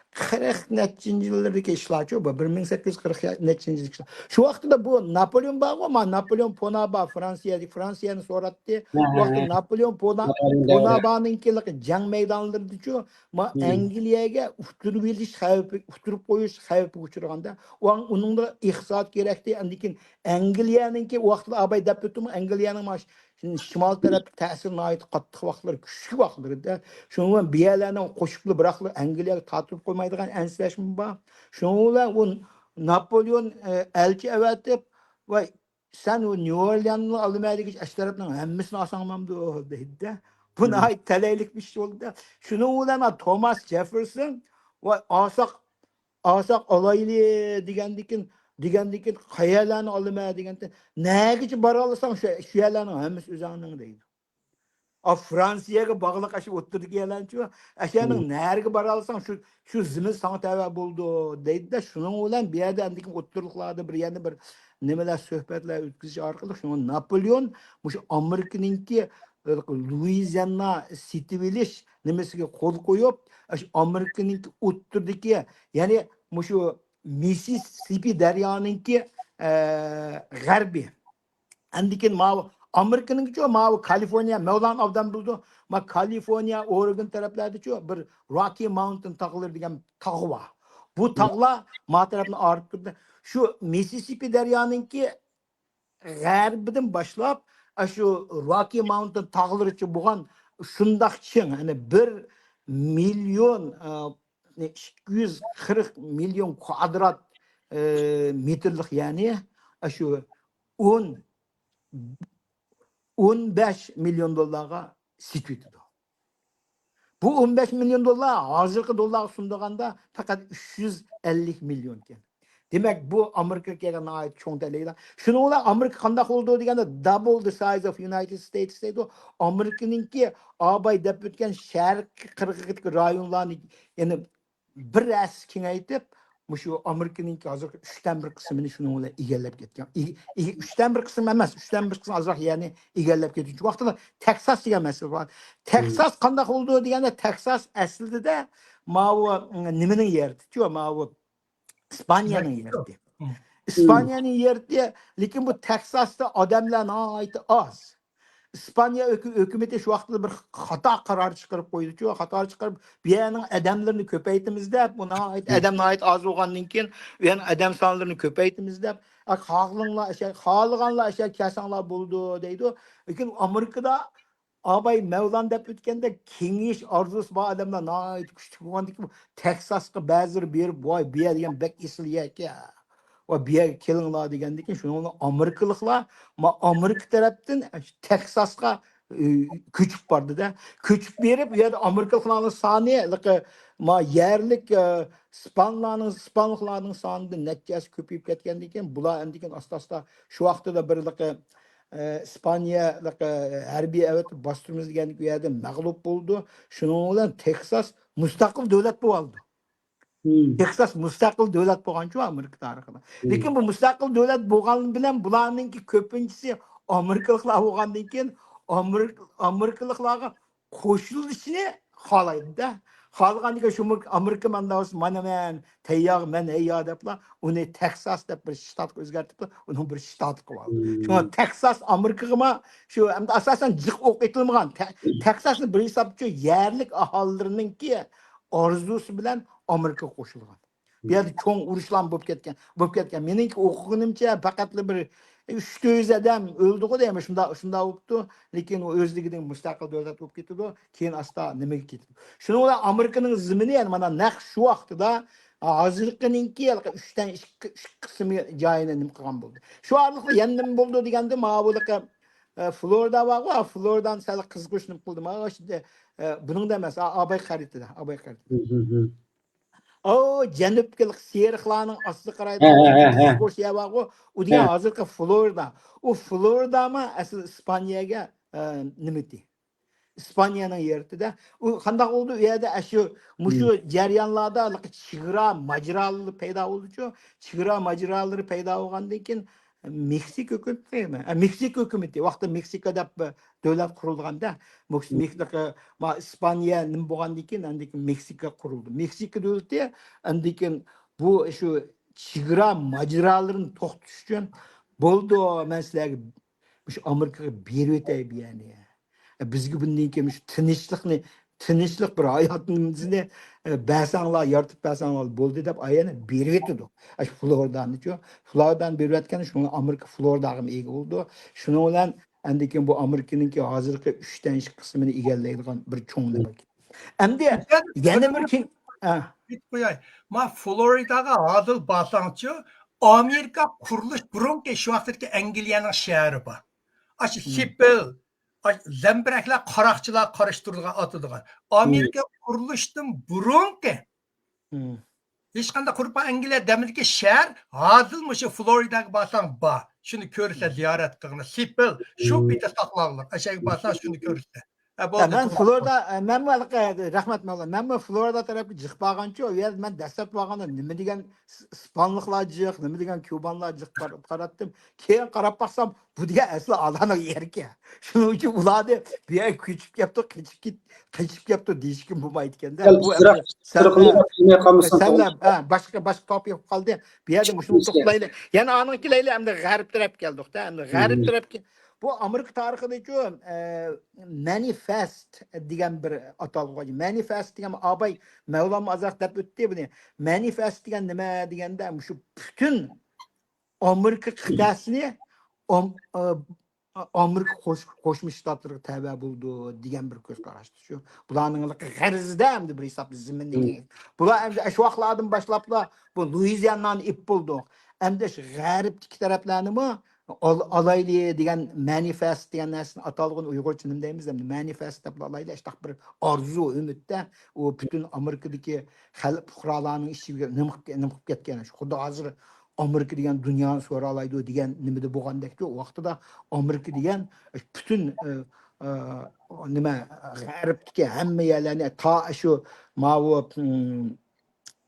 قىرىق نەچچىنچى يىللىرىدىكى ئىشلارچۇ، بۇ بىر مىڭ سەككىز يۈز قىرىق نەچچىنچى يىلدىكى ئىشلار. شۇ ۋاقتىدا بۇ ناپولېئون بارغۇ، ما ناپولېئون بوناپارت، فرانسىيەدىكى، فرانسىيەنى سوراتتى. شۇ ۋاقىتتا ناپولېئون بونا-، بوناپارتنىڭكى جەڭ مەيدانلىرىدىچۇ، ما ئەنگلىيەگە ئۇتتۇرۇۋېلىش خەۋپى، ئۇتتۇرۇپ قويۇش خەۋپىگە ئۇچرىغاندا، ئۇنىڭدا ئىقتىساد كېرەكتى. ئاندىن كېيىن ئەنگلىيەنىڭكى، ۋاقتىدا ئاباي دەپ ئۆتتىمۇ، ئەنگلىيەنىڭ ماش-، شىمال تەرەپتىكى تەسىرى ناھايىتى قاتتىق ۋاقىتلىرى، كۈچلۈك ۋاقىتلىرىدە. شۇنىڭ بىلەن بۇ يەرلەرنىڭ قوشۇپلا بىراقلا ئەنگلىيەگە تارتىپ قويمايدىغان ئەنسىرەشمۇ بار. شۇنىڭ بىلەن ئۇ ناپولېئون، ئە، ئەلچى ئەۋەتىپ، ۋاي، سەن ئۇ نيۇ ئورلياننى ئالىمەن دېگەچ، ئەش تەرەپنىڭ ھەممىسىنى ئالساڭ بولامدۇ دەيدۇ-دە. بۇ ناھايىتى تەلەيلىك بىر ئىش بولدى-دە. شۇنىڭ بىلەن توماس جېففېرسون، ۋاي، ئالساق، ئالساق ئالايلى دېگەندىكىن، دېگەندىكىن، قەيەرلەرنى ئالىمەن دېگەندە، نەگىچە بارالىساڭ شۇ، شۇ يەرلەرنىڭ ھەممىسى ئۆزۈڭنىڭ دەيدۇ. ئا، فرانسىيەگە باغلىق ئاشۇ ئوتتۇرىدىكى يەرلەرنىچۇ، ئاشۇ يەرنىڭ نەرىگە بارالىساڭ، شۇ، شۇ زېمىن ساڭا تەۋە بولىدۇ دەيدۇ-دە، شۇنىڭ بىلەن بۇ يەردە ئەمدىكى ئوتتۇرىلىقلاردا بىر يەنە بىر نېمىلەر، سۆھبەتلەر ئۆتكۈزۈش ئارقىلىق شۇڭا ناپولېئون مۇشۇ ئامېرىكىنىڭكى، ئە، لۇئىزىئانا سېتىۋېلىش نېمىسىگە قول قويۇپ، ئاشۇ ئامېرىكىنىڭكى ئوتتۇرىدىكى، يەنى مۇشۇ مىسسىسىپى دەريانىڭكى، ئە، غەربى. ئاندىن كېيىن ماۋۇ ئامېرىكىنىڭكىچۇ، ماۋۇ كالىفورنىيە، مەۋلان ئابدان بىلىدۇ. ما كالىفورنىيە، ئورېگون تەرەپلەردىچۇ بىر روكى ماونتېن تاغلىرى دېگەن تاغ بار. بۇ تاغلار ما تەرەپنى ئايرىپ تۇرىدۇ. شۇ مىسسىسىپى دەريانىڭكى غەربىدىن باشلاپ، ئاشۇ روكى ماونتېن تاغلىرىچە بولغان شۇنداق چىڭ، يەنى بىر مىليون، ئە، ئىككى يۈز قىرىق مىليون كۋادرات، ئە، مېتىرلىق، يەنى ئاشۇ ئون، ئون بەش مىليون دوللارغا سېتىۋېتىدۇ. بۇ ئون بەش مىليون دوللار ھازىرقى دوللارغا سۇندۇرغاندا پەقەت ئۈچ يۈز ئەللىك مىليون ئىكەن. دېمەك، بۇ ئامېرىكىغا كەلگەن ناھايىتى چوڭ تەلەيلەر. شۇنىڭ بىلەن ئامېرىكا قانداق بولىدۇ دېگەندە، double the size of United States دەيدۇ. ئامېرىكىنىڭكى ئاباي دەپ ئۆتكەن شەرقىي قىرغىقىدىكى رايونلارنى، يەنى بىر ھەسسە كېڭەيتىپ، مۇشۇ ئامېرىكىنىڭكى ھازىرقى ئۈچتىن بىر قىسمىنى شۇنىڭ بىلەن ئىگىلەپ كەتكەن. ئىگە-، ئىگە-، ئۈچتىن بىر قىسىم ئەمەس، ئۈچتىن بىر قىسىم ئازراق يەرنى ئىگىلەپ كەتكەن. شۇ ۋاقىتتا تېكساس دېگەن مەسىلە بار. تېكساس قانداق بولىدۇ دېگەندە، تېكساس ئەسلىدە ماۋۇ، نېمىنىڭ يېرى، شۇ ماۋۇ ئىسپانىيەنىڭ يېرى. ئىسپانىيەنىڭ يېرى، لېكىن بۇ تېكساستا ئادەملەر ناھايىتى ئاز. ئىسپانىيە ھۆكۈ-، ھۆكۈمىتى شۇ ۋاقىتتا بىر خاتا قارار چىقىرىپ قويدىچۇ، خاتا چىقىرىپ، بۇ يەرنىڭ ئادەملىرىنى كۆپەيتىمىز دەپ، بۇ ناھايىتى، ئادەم ناھايىتى ئاز بولغاندىن كېيىن، بۇ يەرنىڭ ئادەم سانلىرىنى كۆپەيتىمىز دەپ، ئە، خالىغانلار ئەشە-، خالىغانلار ئەشەگە كەلسەڭلار بولىدۇ دەيدۇ. لېكىن ئامېرىكىدا ئاباي مەۋلان دەپ ئۆتكەندە، كېڭىيىش ئارزۇسى بار ئادەملەر ناھايىتى كۈچلۈك بولغاندىكىن، تېكساسقا بەزىلىرى بېرىپ، ۋاي، بۇ يەر دېگەن بەك ئېسىل يەركەن، ۋاي، بۇ يەرگە كېلىڭلار دېگەندىكىن، شۇنىڭ بىلەن ئامېرىكىلىقلار، ما، ئامېرىكا تەرەپتىن تېكساسقا، ئى، كۆچۈپ باردى-دە. كۆچۈپ بېرىپ، ئۇ يەردە ئامېرىكىلىقلارنىڭ سانى، ھېلىقى، ما، يەرلىك، ئە، ئىسپانلارنىڭ، ئىسپانلىقلارنىڭ سانىدىن نەچچە ھەسسە كۆپىيىپ كەتكەندىن كېيىن، بۇلار ئەمدىكىن ئاستا-ئاستا شۇ ۋاقىتتا بىر ھېلىقى، ئە، ئىسپانىيەلىك، ئە، ھەربىي ئەۋەتىپ باستۇرىمىز دېگەندىكىن ئۇ يەردە مەغلۇپ بولىدۇ. شۇنىڭ بىلەن تېكساس مۇستەقىل دۆلەت بولۇۋالىدۇ. تېكساس مۇستەقىل دۆلەت بولغانچۇ ئامېرىكا تارىخىدا. لېكىن بۇ مۇستەقىل دۆلەت بولغان بىلەن بۇلارنىڭكى كۆپىنچىسى ئامېرىكىلىقلار بولغاندىن كېيىن ئامېرىك-، ئامېرىكىلىقلارغا قوشۇلۇشنى خالايدۇ-دە. خالىغاندىكىن شۇ ئامېرىكا ماندا بولسا، مانا مەن تەييار، مەن ھەييار دەپلا ئۇنى تېكساس دەپ بىر شتاتقا ئۆزگەرتىپلا، ئۇنىڭ بىر شتاتى قىلىۋالدى. شۇڭا تېكساس ئامېرىكىغىمۇ شۇ، ئەمدى ئاساسەن جىق ئوق ئېتىلمىغان. تە-، تېكساسنى بىر ھېسابتا شۇ يەرلىك ئاھالىلىرىنىڭكى ئارزۇسى بىلەن ئامېرىكىغا قوشۇلغان. بۇ يەردە چوڭ ئۇرۇشلار بولۇپ كەتكەن، بولۇپ كەتكەن. مېنىڭكى ئوقۇغىنىمچە پەقەتلا بىر ئۈچ تۆت يۈز ئادەم ئۆلدىغۇ دەيمەن، شۇنداق، شۇنداق بوپتۇ. لېكىن ئۇ ئۆزلۈكىدىن مۇستەقىل دۆلەت بولۇپ كېتىدۇ، كېيىن ئاستا نېمىگە كېتىدۇ. شۇنىڭ بىلەن ئامېرىكىنىڭ زېمىنى، يەنى مانا نەق شۇ ۋاقتىدا، ھازىرقىنىڭكى ھېلىقى ئۈچتىن ئىككى، ئۈچ قىسمى جايىنى نېمە قىلغان بولدى. شۇ ئارىلىقتا يەنە نېمە بولدى دېگەندە، ماۋۇ ھېلىقى، ئە، فلورىدا بارغۇ، فلورىدانى سەل قىزىقۇش نېمە قىلدى. ماۋۇ ئىشتە، ئە، بۇنىڭدا ئەمەس، ئا-، ئاباي خەرىتىدە، ئاباي خەرىتىدە. ئۇ جەنۇبتىكى سېرىقلارنىڭ ئاستىغا قارايدىغان، ھە، ھە، ھە، ھە. قىزىقۇش يەر بارغۇ، ئۇ دېگەن ھە. ھازىرقى فلورىدا. ئۇ فلورىدامۇ ئەسلى ئىسپانىيەگە، ئە، نېمىتى؟ ئىسپانىيەنىڭ يېرىتىدە. ئۇ قانداق بولدى؟ ئۇ يەردە ئەشۇ، مۇشۇ جەريانلاردا چېگرا ماجىرالىرى پەيدا بولدىچۇ. چېگرا ماجىرالىرى پەيدا بولغاندىن كېيىن، مېكسىكا ھۆكۈمىتى، ئە، مېكسىكا ھۆكۈمىتى، ۋاقتىدا مېكسىكا دەپ بىر دۆلەت قۇرۇلغاندا، مېكس-، مېكسىكا، ما، ئىسپانىيە نېمە بولغاندىن كېيىن، ئاندىن كېيىن مېكسىكا قۇرۇلدى. مېكسىكا دۆلىتى ئاندىن كېيىن بۇ شۇ چېگرا ماجىرالىرىنى توختىتىش ئۈچۈن، بولدى، مەن سىلەرگە مۇشۇ ئامېرىكىغا بېرىۋېتەي بۇ يەرنى. بىزگە بۇندىن كېيىن مۇشۇ تىنچلىقنى، تىنچلىق بىر ھاياتىمىزنى، ئە، بەرسەڭلار، يارىتىپ بەرسەڭلار بولدى دەپ، ئايەنە بېرىۋېتىدۇ. ئاشۇ فلورىدانىچۇ، فلورىدانى بېرىۋەتكەن، شۇنىڭ ئامېرىكا فلورىداغىمۇ ئىگە بولىدۇ. شۇنىڭ بىلەن ئاندىن كېيىن بۇ ئامېرىكىنىڭكى ھازىرقى ئۈچتىن ئىككى قىسمىنى ئىگىلەيدىغان بىر چوڭ نېمە. ئەمدى يەنە بىر كېيىن، ئە. ئېيتىپ قوياي. ما فلورىداغا ھازىر بارساڭچۇ، ئامېرىكا قۇرۇلۇش بۇرۇنقى شۇ ۋاقىتتىكى ئەنگلىيەنىڭ شەھىرى بار. ئاشۇ سېپىل، ئاش-، زەمبىرەكلەر، قاراقچىلار قارشى تۇرىدىغان ئاتىدىغان. ئامېرىكا قۇرۇلۇشتىن بۇرۇنقى، ھېچقانداق قۇرۇپ ئەنگلىيە دەمىدىكى شەھەر، ھازىر مۇشۇ فلورىداغا بارساڭ بار. شۇنى كۆرسە، زىيارەت قىلغىنى. سېپىل، شۇ پېتى ساقلاغلىق. ئەشەگە بارساڭ شۇنى كۆرسە. ھە، بولدى، مەن فلورىدا، ئە، مەنمۇ ھېلىقى، رەھمەت موللا، مەنمۇ فلورىدا تەرەپكە جىق بارغانچۇ، ئۇ يەردە مەن دەسلەپ بارغاندا نېمە دېگەن س-، ئىسپانلىقلار جىق، نېمە دېگەن كۇبانلار جىق قار-، قاراتتىم. كېيىن قاراپ باقسام، بۇ دېگەن ئەسلى ئالانىڭ يېرىكەن. شۇنىڭ ئۈچۈن ئۇلارنى بۇ يەرگە كۆچۈپ كەپتۇ، قېچىپ كېت-، قېچىپ كەپتۇ دېيىشكىمۇ بولمايدىكەن-دە. بۇ ئەمدى سەن، سەنلەر، ھە، باشقا، باشقا توپىك بولۇپ قالدى. بۇ يەردە مۇشۇنى توختىلايلى. يەنە ئانىڭ كېلەيلى، ئەمدى غەرب تەرەپكە كەلدۇق-دە. ئەمدى غەرب تەرەپكە. بۇ ئامېرىكا تارىخىدىچۇ، ئە، مەنىفېست دېگەن بىر ئاتالغۇ بار. مەنىفېست دېگەن ئاباي مەۋلانمۇ ئازراق دەپ ئۆتتى بۇنى. مەنىفېست دېگەن نېمە دېگەندە، مۇشۇ پۈتۈن ئامېرىكا قىتئەسىنى ئام-، ئا-، ئامېرىكا قوش-، قوشما شتاتلىرىغا تەۋە بولىدۇ دېگەن بىر كۆز قاراشتۇر. شۇ بۇلارنىڭ غەرىزىدە ئەمدى بىر ھېسابتا زېمىننىڭ. بۇلار ئەمدى شۇ ۋاقىتلاردىن باشلاپلا بۇ لۇئىزىئانانى ئېلىپ بولدۇق. ئەمدى شۇ غەربتىكى تەرەپلەرنىمۇ ئال-، ئالايلى دېگەن مەنىفېست دېگەن نەرسىنى ئاتالغۇنى ئۇيغۇرچە نېمە دەيمىز ئەمدى؟ مەنىفېست دەپ ئالايلى، ئاشتاق بىر ئارزۇ، ئۈمىدتە ئۇ پۈتۈن ئامېرىكىدىكى خەلق پۇقرالارنىڭ ئىچىگە نېمە قىلىپ، نېمە قىلىپ كەتكەن، خۇددى ھازىر ئامېرىكا دېگەن دۇنيانى سورالايدۇ دېگەن نېمىدە بولغاندەكتۇ. ئۇ ۋاقتىدا ئامېرىكا دېگەن پۈتۈن، ئە، ئە، نېمە، غەربتىكى ھەممە يەرلەرنى تا شۇ ماۋۇ،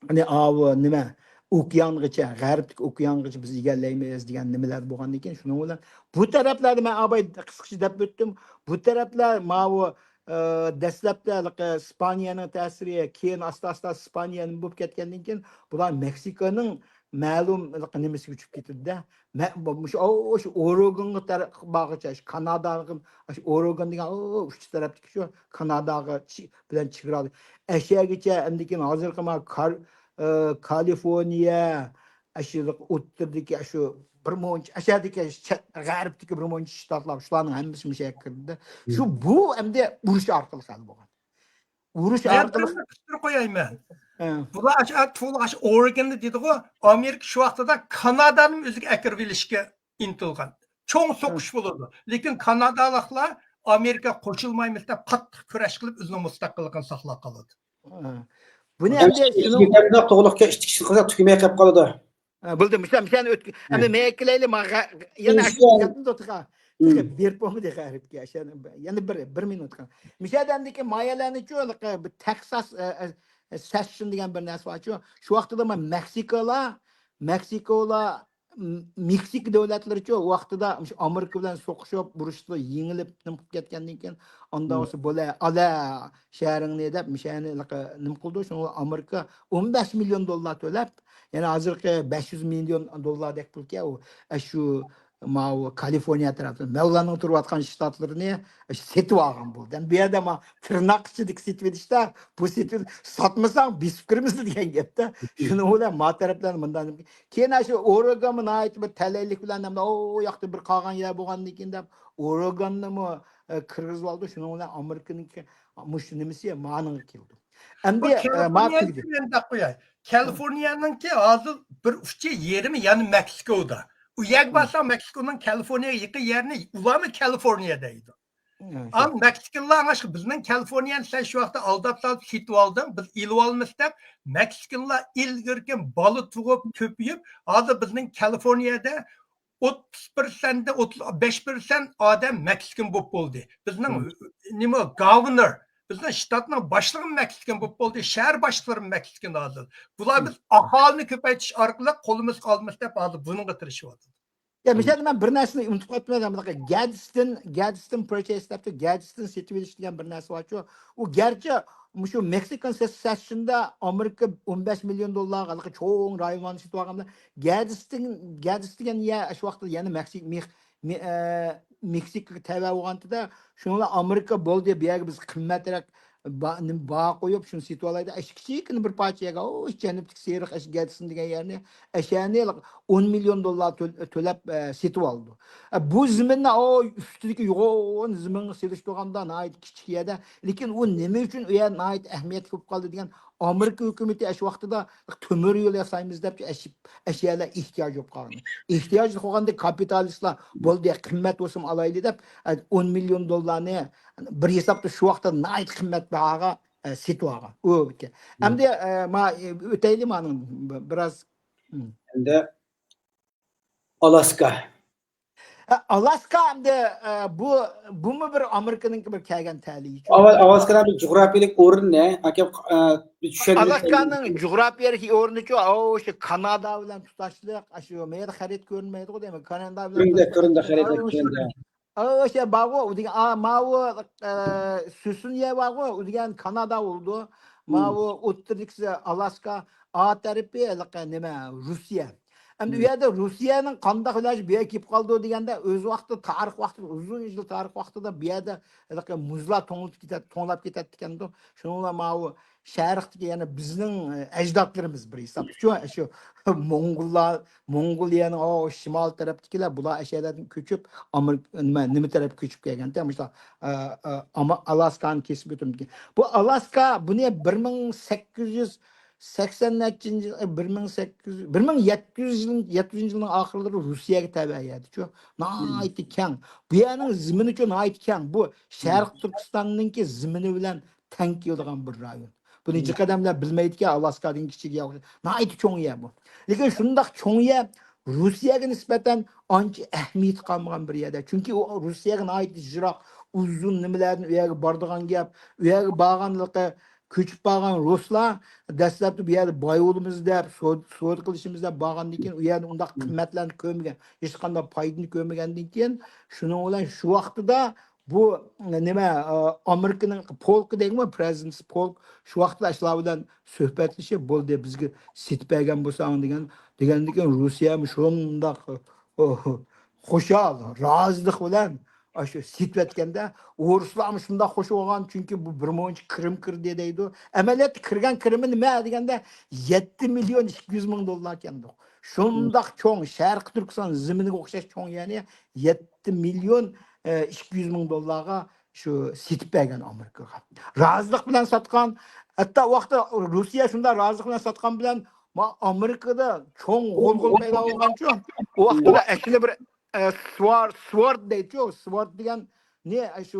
ئەنە ئاۋۇ نېمە، ئوكيانغىچە، غەربتىكى ئوكيانغىچە بىز ئىگىلەيمىز دېگەن نېمىلەر بولغاندىن كېيىن، شۇنىڭ بىلەن بۇ تەرەپلەردە مەن ئاباي قىسقىچە دەپ ئۆتتۈم. بۇ تەرەپلەر ماۋۇ، ئە، دەسلەپتە ھېلىقى ئىسپانىيەنىڭ تەسىرى، كېيىن ئاستا-ئاستا ئىسپانىيە نېمە بولۇپ كەتكەندىن كېيىن، بۇلار مېكسىكانىڭ مەلۇم ھېلىقى نېمىسىگە ئۆتۈپ كېتىدۇ-دە. مە-، بۇ، مۇشۇ، ئو-، شۇ ئورېگونغا تەر-، بارغۇچە، شۇ كاناداغا، شۇ ئورېگون دېگەن، ئو-، ئۇچ تەرەپتىكى شۇ كاناداغا چى-، بىلەن چېگرالىق. ئەشەگىچە، ئەمدىكىن ھازىرقى ما كار-، ئە، كالىفورنىيە، ئاشۇ ئوتتۇرىدىكى، ئاشۇ بىر مۇنچە، ئاشۇدىكى چەت، غەربتىكى بىر مۇنچە شتاتلار، شۇلارنىڭ ھەممىسى مۇشۇ يەرگە كىردى. شۇ، بۇ ئەمدى ئۇرۇش ئارقىلىق ھەل بولغان. ئۇرۇش ئارقىلىق. قىستۇرۇپ قوياي مەن. ھە. بۇلار ئاشۇ، ئاشۇ ئورېگوندا دېدىغۇ، ئامېرىكا شۇ ۋاقتىدا كانادانىمۇ ئۆزىگە ئەكىرىپ ئېلىشكە ئىنتىلغان. چوڭ سوقۇش بولىدۇ. لېكىن كانادالىقلار ئامېرىكا قوشۇلمايمىز دەپ قاتتىق كۈرەش قىلىپ، ئۆزىنىڭ مۇستەقىللىقىنى ساقلاپ قالىدۇ. ھە. بۇنى ئەمدى شۇنىڭ توغرىلىققا ئىككى قىزا تۈگىمەي قېلىپ قالىدۇ. ھە، بولدى، مۇشۇ، مۇشۇنى ئۆتكە-، ئەمدى مەيەك كېلەيلى، ماڭا، يەنە ئاشۇ گەپنى توختىغا. بېرىپ بولمىدى غەربكە. يەنە بىر، بىر مىنۇت قال. مۇشۇ يەردە ئەمدىكى مايەلەرنىچۇ، بىر تېكساس، ئە، ئە، سېشن دېگەن بىر نەرسە بارچۇ. شۇ ۋاقتىدا ما مېكسىكالار، مېكسىكالار، م-، مېكسىكا دۆلەتلىرىچۇ، ۋاقتىدا مۇشۇ ئامېرىكا بىلەن سوقۇشۇپ، ئۇرۇشتا يېڭىلىپ، نېمە قىلىپ كەتكەندىن كېيىن، ئاندا بولسا بولە، ئالە شەھىرىڭنى دەپ، مۇشۇ يەرنى نېمە قىلدى؟ شۇڭا ئامېرىكا ئون بەش مىليون دوللار تۆلەپ، يەنى ھازىرقى بەش يۈز مىليون دوللاردەك پۇلكەن ئۇ، ئە، شۇ ماۋۇ كالىفورنىيە تەرەپتىن مەۋلاننىڭ تۇرۇۋاتقان شتاتلىرىنى سېتىۋالغان بولدى. ئەمدى بۇ يەردە ما تىرناق ئىچىدىكى سېتىۋېلىشتا، بۇ سېتىۋېلىش، ساتمىساڭ بېسىپ كىرىمىز دېگەن گەپتە. شۇنىڭ بىلەن ما تەرەپلەرنى مۇنداق. كېيىن شۇ ئورېگونمۇ ناھايىتى بىر تەلەيلىك بىلەن، ئەمدى ئۇ ياقتا بىر قالغان يەر بولغاندىن كېيىن دەپ، ئورېگوننىمۇ، ئە، كىرگۈزۈۋالدى. شۇنىڭ بىلەن ئامېرىكىنىڭكى مۇشۇ نېمىسى مانىڭغا كېلىدۇ. ئەمدى، ئە، ما تۈگىدى. كالىفورنىيەنىڭكى ھازىر بىر ئۇچى يېرىمى يەنە مېكسىكودا. ئۇ يەرگە بارساڭ، مېكسىكونىڭ كالىفورنىيەگە يېقىن يەرنى ئۇلارمۇ كالىفورنىيە دەيدۇ. ئان مېكسىكانلار ئاڭلاشقا، بىزنىڭ كالىفورنىيەنى سەن شۇ ۋاقىتتا ئالداپ سالىپ سېتىۋالدىڭ، بىز ئېلىۋالىمىز دەپ، مېكسىكانلار ئىلگىرىكى بالا تۇغۇپ كۆپىيىپ، ھازىر بىزنىڭ كالىفورنىيەدە ئوتتۇز پىرسەنتتىن ئوتتۇز بەش پىرسەنت ئادەم مېكسىكان بولۇپ بولدى. بىزنىڭ نېمە، گاۋنېر، بىزنىڭ شتاتنىڭ باشلىقى مېكسىكان بولۇپ بولدى، شەھەر باشلىقلىرى مېكسىكان ھازىر. بۇلار بىز ئاھالىنى كۆپەيتىش ئارقىلىق قولىمىزغا ئالىمىز دەپ ھازىر بۇنىڭغا تىرىشىۋاتىدۇ. يا، مىسالدا مەن بىر نەرسىنى ئۇنتۇپ قاپتىمەن، مۇنداق گادستون، گادستون پۇرچېس دەپتۇ، گادستون سېتىۋېلىش دېگەن بىر نەرسە بارچۇ. ئۇ گەرچە مۇشۇ مېكسىكان سېسسىيوندا ئامېرىكا ئون بەش مىليون دوللارغا ھېلىقى چوڭ رايونلارنى سېتىۋالغاندا، گادستون، گادستون دېگەن يەر شۇ ۋاقىتتا يەنە مېكسىك-، مېخ-، مې-، ئە، مېكسىكىغا تەۋە بولغانتىدا، شۇنىڭ بىلەن ئامېرىكا بولدى، بۇ يەرگە بىز قىممەترەك با-، نېمە، باھا قويۇپ، شۇنى سېتىۋالايلى. ئاشۇ كىچىككىنە بىر پارچە يەرگە، ئۇ جەنۇبتىكى سېرىق، ئاشۇ گادستون دېگەن يەرنى، ئەشەنى ئون مىليون دوللار تۆل-، تۆلەپ، ئە، سېتىۋالىدۇ. ئە، بۇ زېمىننى، ئۇ ئۈستىدىكى يوغان زېمىنغا سېلىشتۇرغاندا، ناھايىتى كىچىك يەردە. لېكىن ئۇ نېمە ئۈچۈن ئۇ يەر ناھايىتى ئەھمىيەتلىك بولۇپ قالدى دېگەن، ئامېرىكا ھۆكۈمىتى ئاشۇ ۋاقتىدا تۆمۈر يول ياسايمىز دەپ، ئەش-، ئەشيالار ئېھتىياج بولۇپ قالغان. ئېھتىياج بولغاندا كاپىتالىستلار، بولدى، قىممەت بولسىمۇ ئالايلى دەپ، ئە، ئون مىليون دوللارنى بىر ھېسابتا شۇ ۋاقىتتا ناھايىتى قىممەت باھاغا، ئە، سېتىۋالغان. ئۇ ئىكەن. ئەمدى، ئە، ما، ئە، ئۆتەيلى مانىڭ بىراز. ئەمدى ئالاسكا. ئالاسكا ئەمدى، ئە، بۇ، بۇمۇ بىر ئامېرىكىنىڭكى بىر كەلگەن تەلىيى. ئاۋاز ئاۋازكىرا بىر جۇغراپىيىلىك ئورۇن نە؟ ئاكا، ئە، چۈشەندۈرۈش. ئالاسكانىڭ جۇغراپىيەلىك ئورنىچۇ، ئاۋۇ شۇ كانادا بىلەن تۇتاشلىق، شۇ مەيەردە خەرىتە كۆرۈنمەيدۇ دېمەك، كانادا بىلەن كۆرۈندى، تۇتاشلىق. كۆرۈندى، خەرىتە ئاۋۇ شۇ، كۆرۈندى. ئاۋۇ شۇ بارغۇ، ئۇ دېگەن، ئا، ماۋۇ، ئە، سۈسۈنيە بارغۇ، ئۇ دېگەن كانادا بولىدۇ. ماۋۇ ئوتتۇرىدىكىسى ئالاسكا، ئا تەرىپى ھېلىقى نېمە، روسىيە. ئەمدى ئۇ يەردە روسىيەنىڭ قانداق ئىلاجى بۇ يەرگە كېلىپ قالىدۇ دېگەندە، ئۆز ۋاقتىدا، تارىخ ۋاقتىدا، ئۇزۇن يىل تارىخ ۋاقتىدا بۇ يەردە ھېلىقى مۇزلار توڭلاپ كېتەتتى، توڭلاپ كېتەتتىكەندۇ. شۇنىڭ بىلەن ماۋۇ شەرقتىكى يەنە بىزنىڭ، ئە، ئەجدادلىرىمىز بىر ھېسابتا شۇ، شۇ موڭغۇللار، موڭغۇلىيەنىڭ ئو شىمال تەرەپتىكىلەر، بۇلار ئەشەدىن كۆچۈپ، ئامېرىكا، نېمە، نېمە تەرەپكە كۆچۈپ كەلگەنتى، مۇشۇ، ئە، ئە، ئاما-، ئالاسكانى كېسىپ ئۆتۈپ كەلگەن. بۇ ئالاسكا، بۇنى بىر مىڭ سەككىز يۈز سەكسەن نەچچىنچى يىل، بىر مىڭ سەككىز يۈز، بىر مىڭ يەتتە يۈز يىل، يەتتە يۈزىنچى يىلنىڭ ئاخىرلىرى روسىيەگە تەۋە ئەتىچۇ. ناھايىتى كەڭ. بۇ يەرنىڭ زېمىنىچۇ ناھايىتى كەڭ. بۇ شەرقىي تۈركىستاننىڭكى زېمىنى بىلەن تەڭ كېلىدىغان بىر رايون. بۇنى جىق ئادەملەر بىلمەيدىكەن، ئالاسكادىن كىچىك ياۋ-، ناھايىتى چوڭ يەر بۇ. لېكىن شۇنداق چوڭ يەر روسىيەگە نىسبەتەن ئانچە ئەھمىيىتى قالمىغان بىر يەردە. چۈنكى ئۇ روسىيەگە ناھايىتى يىراق، ئۇزۇن نېمىلەردىن ئۇ يەرگە بارىدىغان گەپ، ئۇ يەرگە بارغانلىقى، كۆچۈپ بارغان رۇسلار دەسلەپتە بۇ يەردە باي بولىمىز دەپ، سودا، سودا قىلىشىمىز دەپ بارغاندىن كېيىن، ئۇ يەردە ئۇنداق قىممەتلەرنى كۆرمىگەن، ھېچقانداق پايدىنى كۆرمىگەندىن كېيىن، شۇنىڭ بىلەن شۇ ۋاقتىدا بۇ نېمە، ئامېرىكىنىڭ پولكى دەيدىغۇ، پرېزىدېنت پولك شۇ ۋاقتىدا ئاشۇلار بىلەن سۆھبەتلىشىپ، بولدى، بىزگە سېتىپ بەرگەن بولساڭ دېگەن، دېگەندىن كېيىن روسىيەمۇ شۇنداق، ئوھ، خۇشال، رازىلىق بىلەن ئاشۇ سېتىۋەتكەندە، ئورۇسلارمۇ شۇنداق خوش بولغان، چۈنكى بۇ بىر مۇنچە كىرىم كىردى دەيدۇ. ئەمەلىيەتتە كىرگەن كىرىمى نېمە دېگەندە، يەتتە مىليون ئىككى يۈز مىڭ دوللار ئىكەندۇ. شۇنداق چوڭ، شەرقىي تۈركىستان زېمىنىغا ئوخشاش چوڭ، يەنى يەتتە مىليون، ئە، ئىككى يۈز مىڭ دوللارغا شۇ سېتىپ بەرگەن ئامېرىكىغا. رازىلىق بىلەن ساتقان، ھەتتا ئۇ ۋاقىتتا روسىيە شۇنداق رازىلىق بىلەن ساتقان بىلەن، ما-، ئامېرىكىدا چوڭ غۇلغۇلا پەيدا بولغانچۇ، ئۇ ۋاقىتتا ئەسلى بىر، ئە، سوار-، سوارد دەيدىچۇ، سوارد دېگەن نى، ئە، شۇ،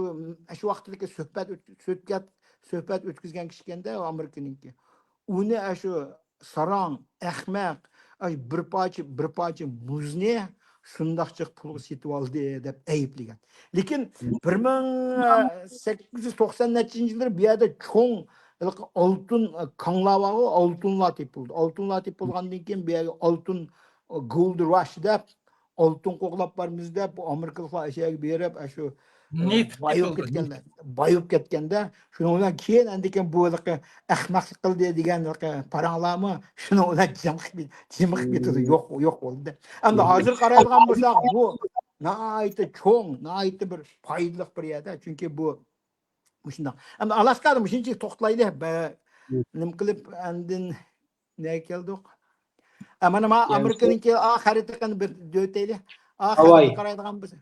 ئە، شۇ ۋاقىتتىكى سۆھبەت ئۆت-، سۆھبەت، سۆھبەت ئۆتكۈزگەن كىشى ئىكەندە، ئامېرىكىنىڭكى. ئۇنى، ئە، شۇ ساراڭ، ئەخمەق، ئاي، بىر پارچە، بىر پارچە مۇزنى شۇنداق جىق پۇلغا سېتىۋالدى دەپ ئەيىبلىگەن. لېكىن بىر مىڭ سەككىز يۈز توقسان نەچچىنچى يىللىرى بۇ يەردە چوڭ ھېلىقى ئالتۇن، كاڭلار بارغۇ، ئالتۇنلار تېپىلدى. ئالتۇنلار تېپىلغاندىن كېيىن بۇ يەرگە ئالتۇن، گولد راش دەپ، ئالتۇن قوغلاپ بارىمىز دەپ، بۇ ئامېرىكىلىقلار ئاشۇ يەرگە بېرىپ، ئاشۇ، ئە، نېفىت باي بولۇپ تېپىلدى، كەتكەندە، نېفىت. باي بولۇپ كەتكەندە، شۇنىڭ بىلەن كېيىن ئاندىن كېيىن بۇ ھېلىقى ئەخمەقلىق قىلدى دېگەن ھېلىقى پاراڭلارمۇ شۇنىڭ بىلەن جىمىپ، جىمىپ كېتىدۇ، يوق، يوق بولدى. ئەمدى ھازىر قارايدىغان بولساق، بۇ ناھايىتى چوڭ، ناھايىتى بىر پايدىلىق بىر يەردە. چۈنكى بۇ مۇشۇنداق. ئەمدى ئالاسكادا مۇشۇنچىلىك توختىلايلى. بە-، نېمە قىلىپ ئاندىن نەگە كەلدۇق؟ ئە، مانا، مانا يەنى ئامېرىكىنىڭكى، ئا، خەرىتىنى بىر دۆتەيلى. ئا، ھاۋاي. خەرىتىنى قارايدىغان بولسا.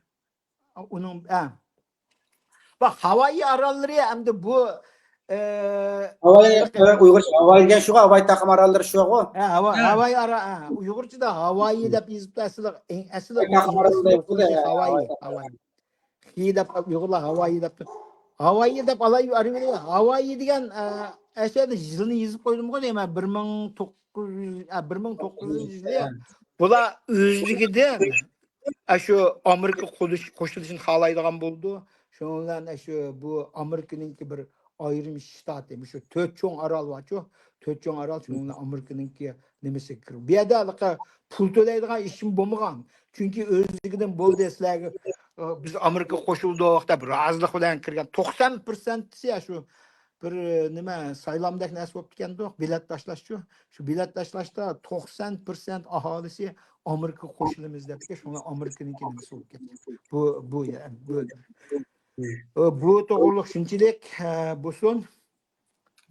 ئۇنىڭ، ئە. بۇ ھاۋايى ئاراللىرى ئەمدى بۇ، ئە، ھاۋاي، ئە، ئۇيغۇرچە ھاۋاي دېگەن شۇغۇ، ھاۋاي تاقىم ئاراللىرى شۇغۇ. ھە، ھاۋا-، ھە. ھاۋاي ئارا-، ھە، ئۇيغۇرچىدا ھاۋايى دەپ يېزىپتۇ، ئەسلى، ئەسلى ھاۋاي تاقىم ئاراللىرى دەيدۇ-دە، ھاۋايى، ھاۋاي تاقىم. ھاۋايى. خى دەپ، ئۇيغۇرلار ھاۋايى دەپتۇ. ھاۋايى دەپ ئالاي، ئارىۋىلى ھاۋايى دېگەن، ئە، ئەشەدە يىلنى يېزىپ قويدۇمغۇ دەيمەن، بىر مىڭ توققۇز يۈز، ئە، بىر مىڭ توققۇز يۈز يىلى. بۇلار ئۆزلۈكىدىن ئاشۇ ئامېرىكا قوشۇلۇش-، قوشۇلۇشىنى خالايدىغان بولىدۇ. شۇنىڭ بىلەن ئاشۇ بۇ ئامېرىكىنىڭكى بىر ئايرىم شتاتى، مۇشۇ تۆت چوڭ ئارال بارچۇ، تۆت چوڭ ئارال شۇنىڭ بىلەن ئامېرىكىنىڭكى نېمىسىگە كىرىپ. بۇ يەردە ھېلىقى پۇل تۆلەيدىغان ئىشمۇ بولمىغان. چۈنكى ئۆزلۈكىدىن بولدى سىلەرگە، ئە، بىز ئامېرىكىغا قوشۇلدۇق دەپ رازىلىق بىلەن كىرگەن توقسان پىرسەنتىسى شۇ بىر، ئە، نېمە، سايلامدەك نەرسە بولۇپ كەتكەندۇ، بېلەت تاشلاشچۇ. شۇ بېلەت تاشلاشتا توقسان پىرسەنت ئاھالىسى ئامېرىكىغا قوشۇلىمىز دەپتىكەن، شۇڭا ئامېرىكىنىڭكى نېمىسى بولۇپ كەتتى. بۇ، بۇ، بۇ، بۇ توغرۇلۇق شۇنچىلىك، ئە، بولسۇن.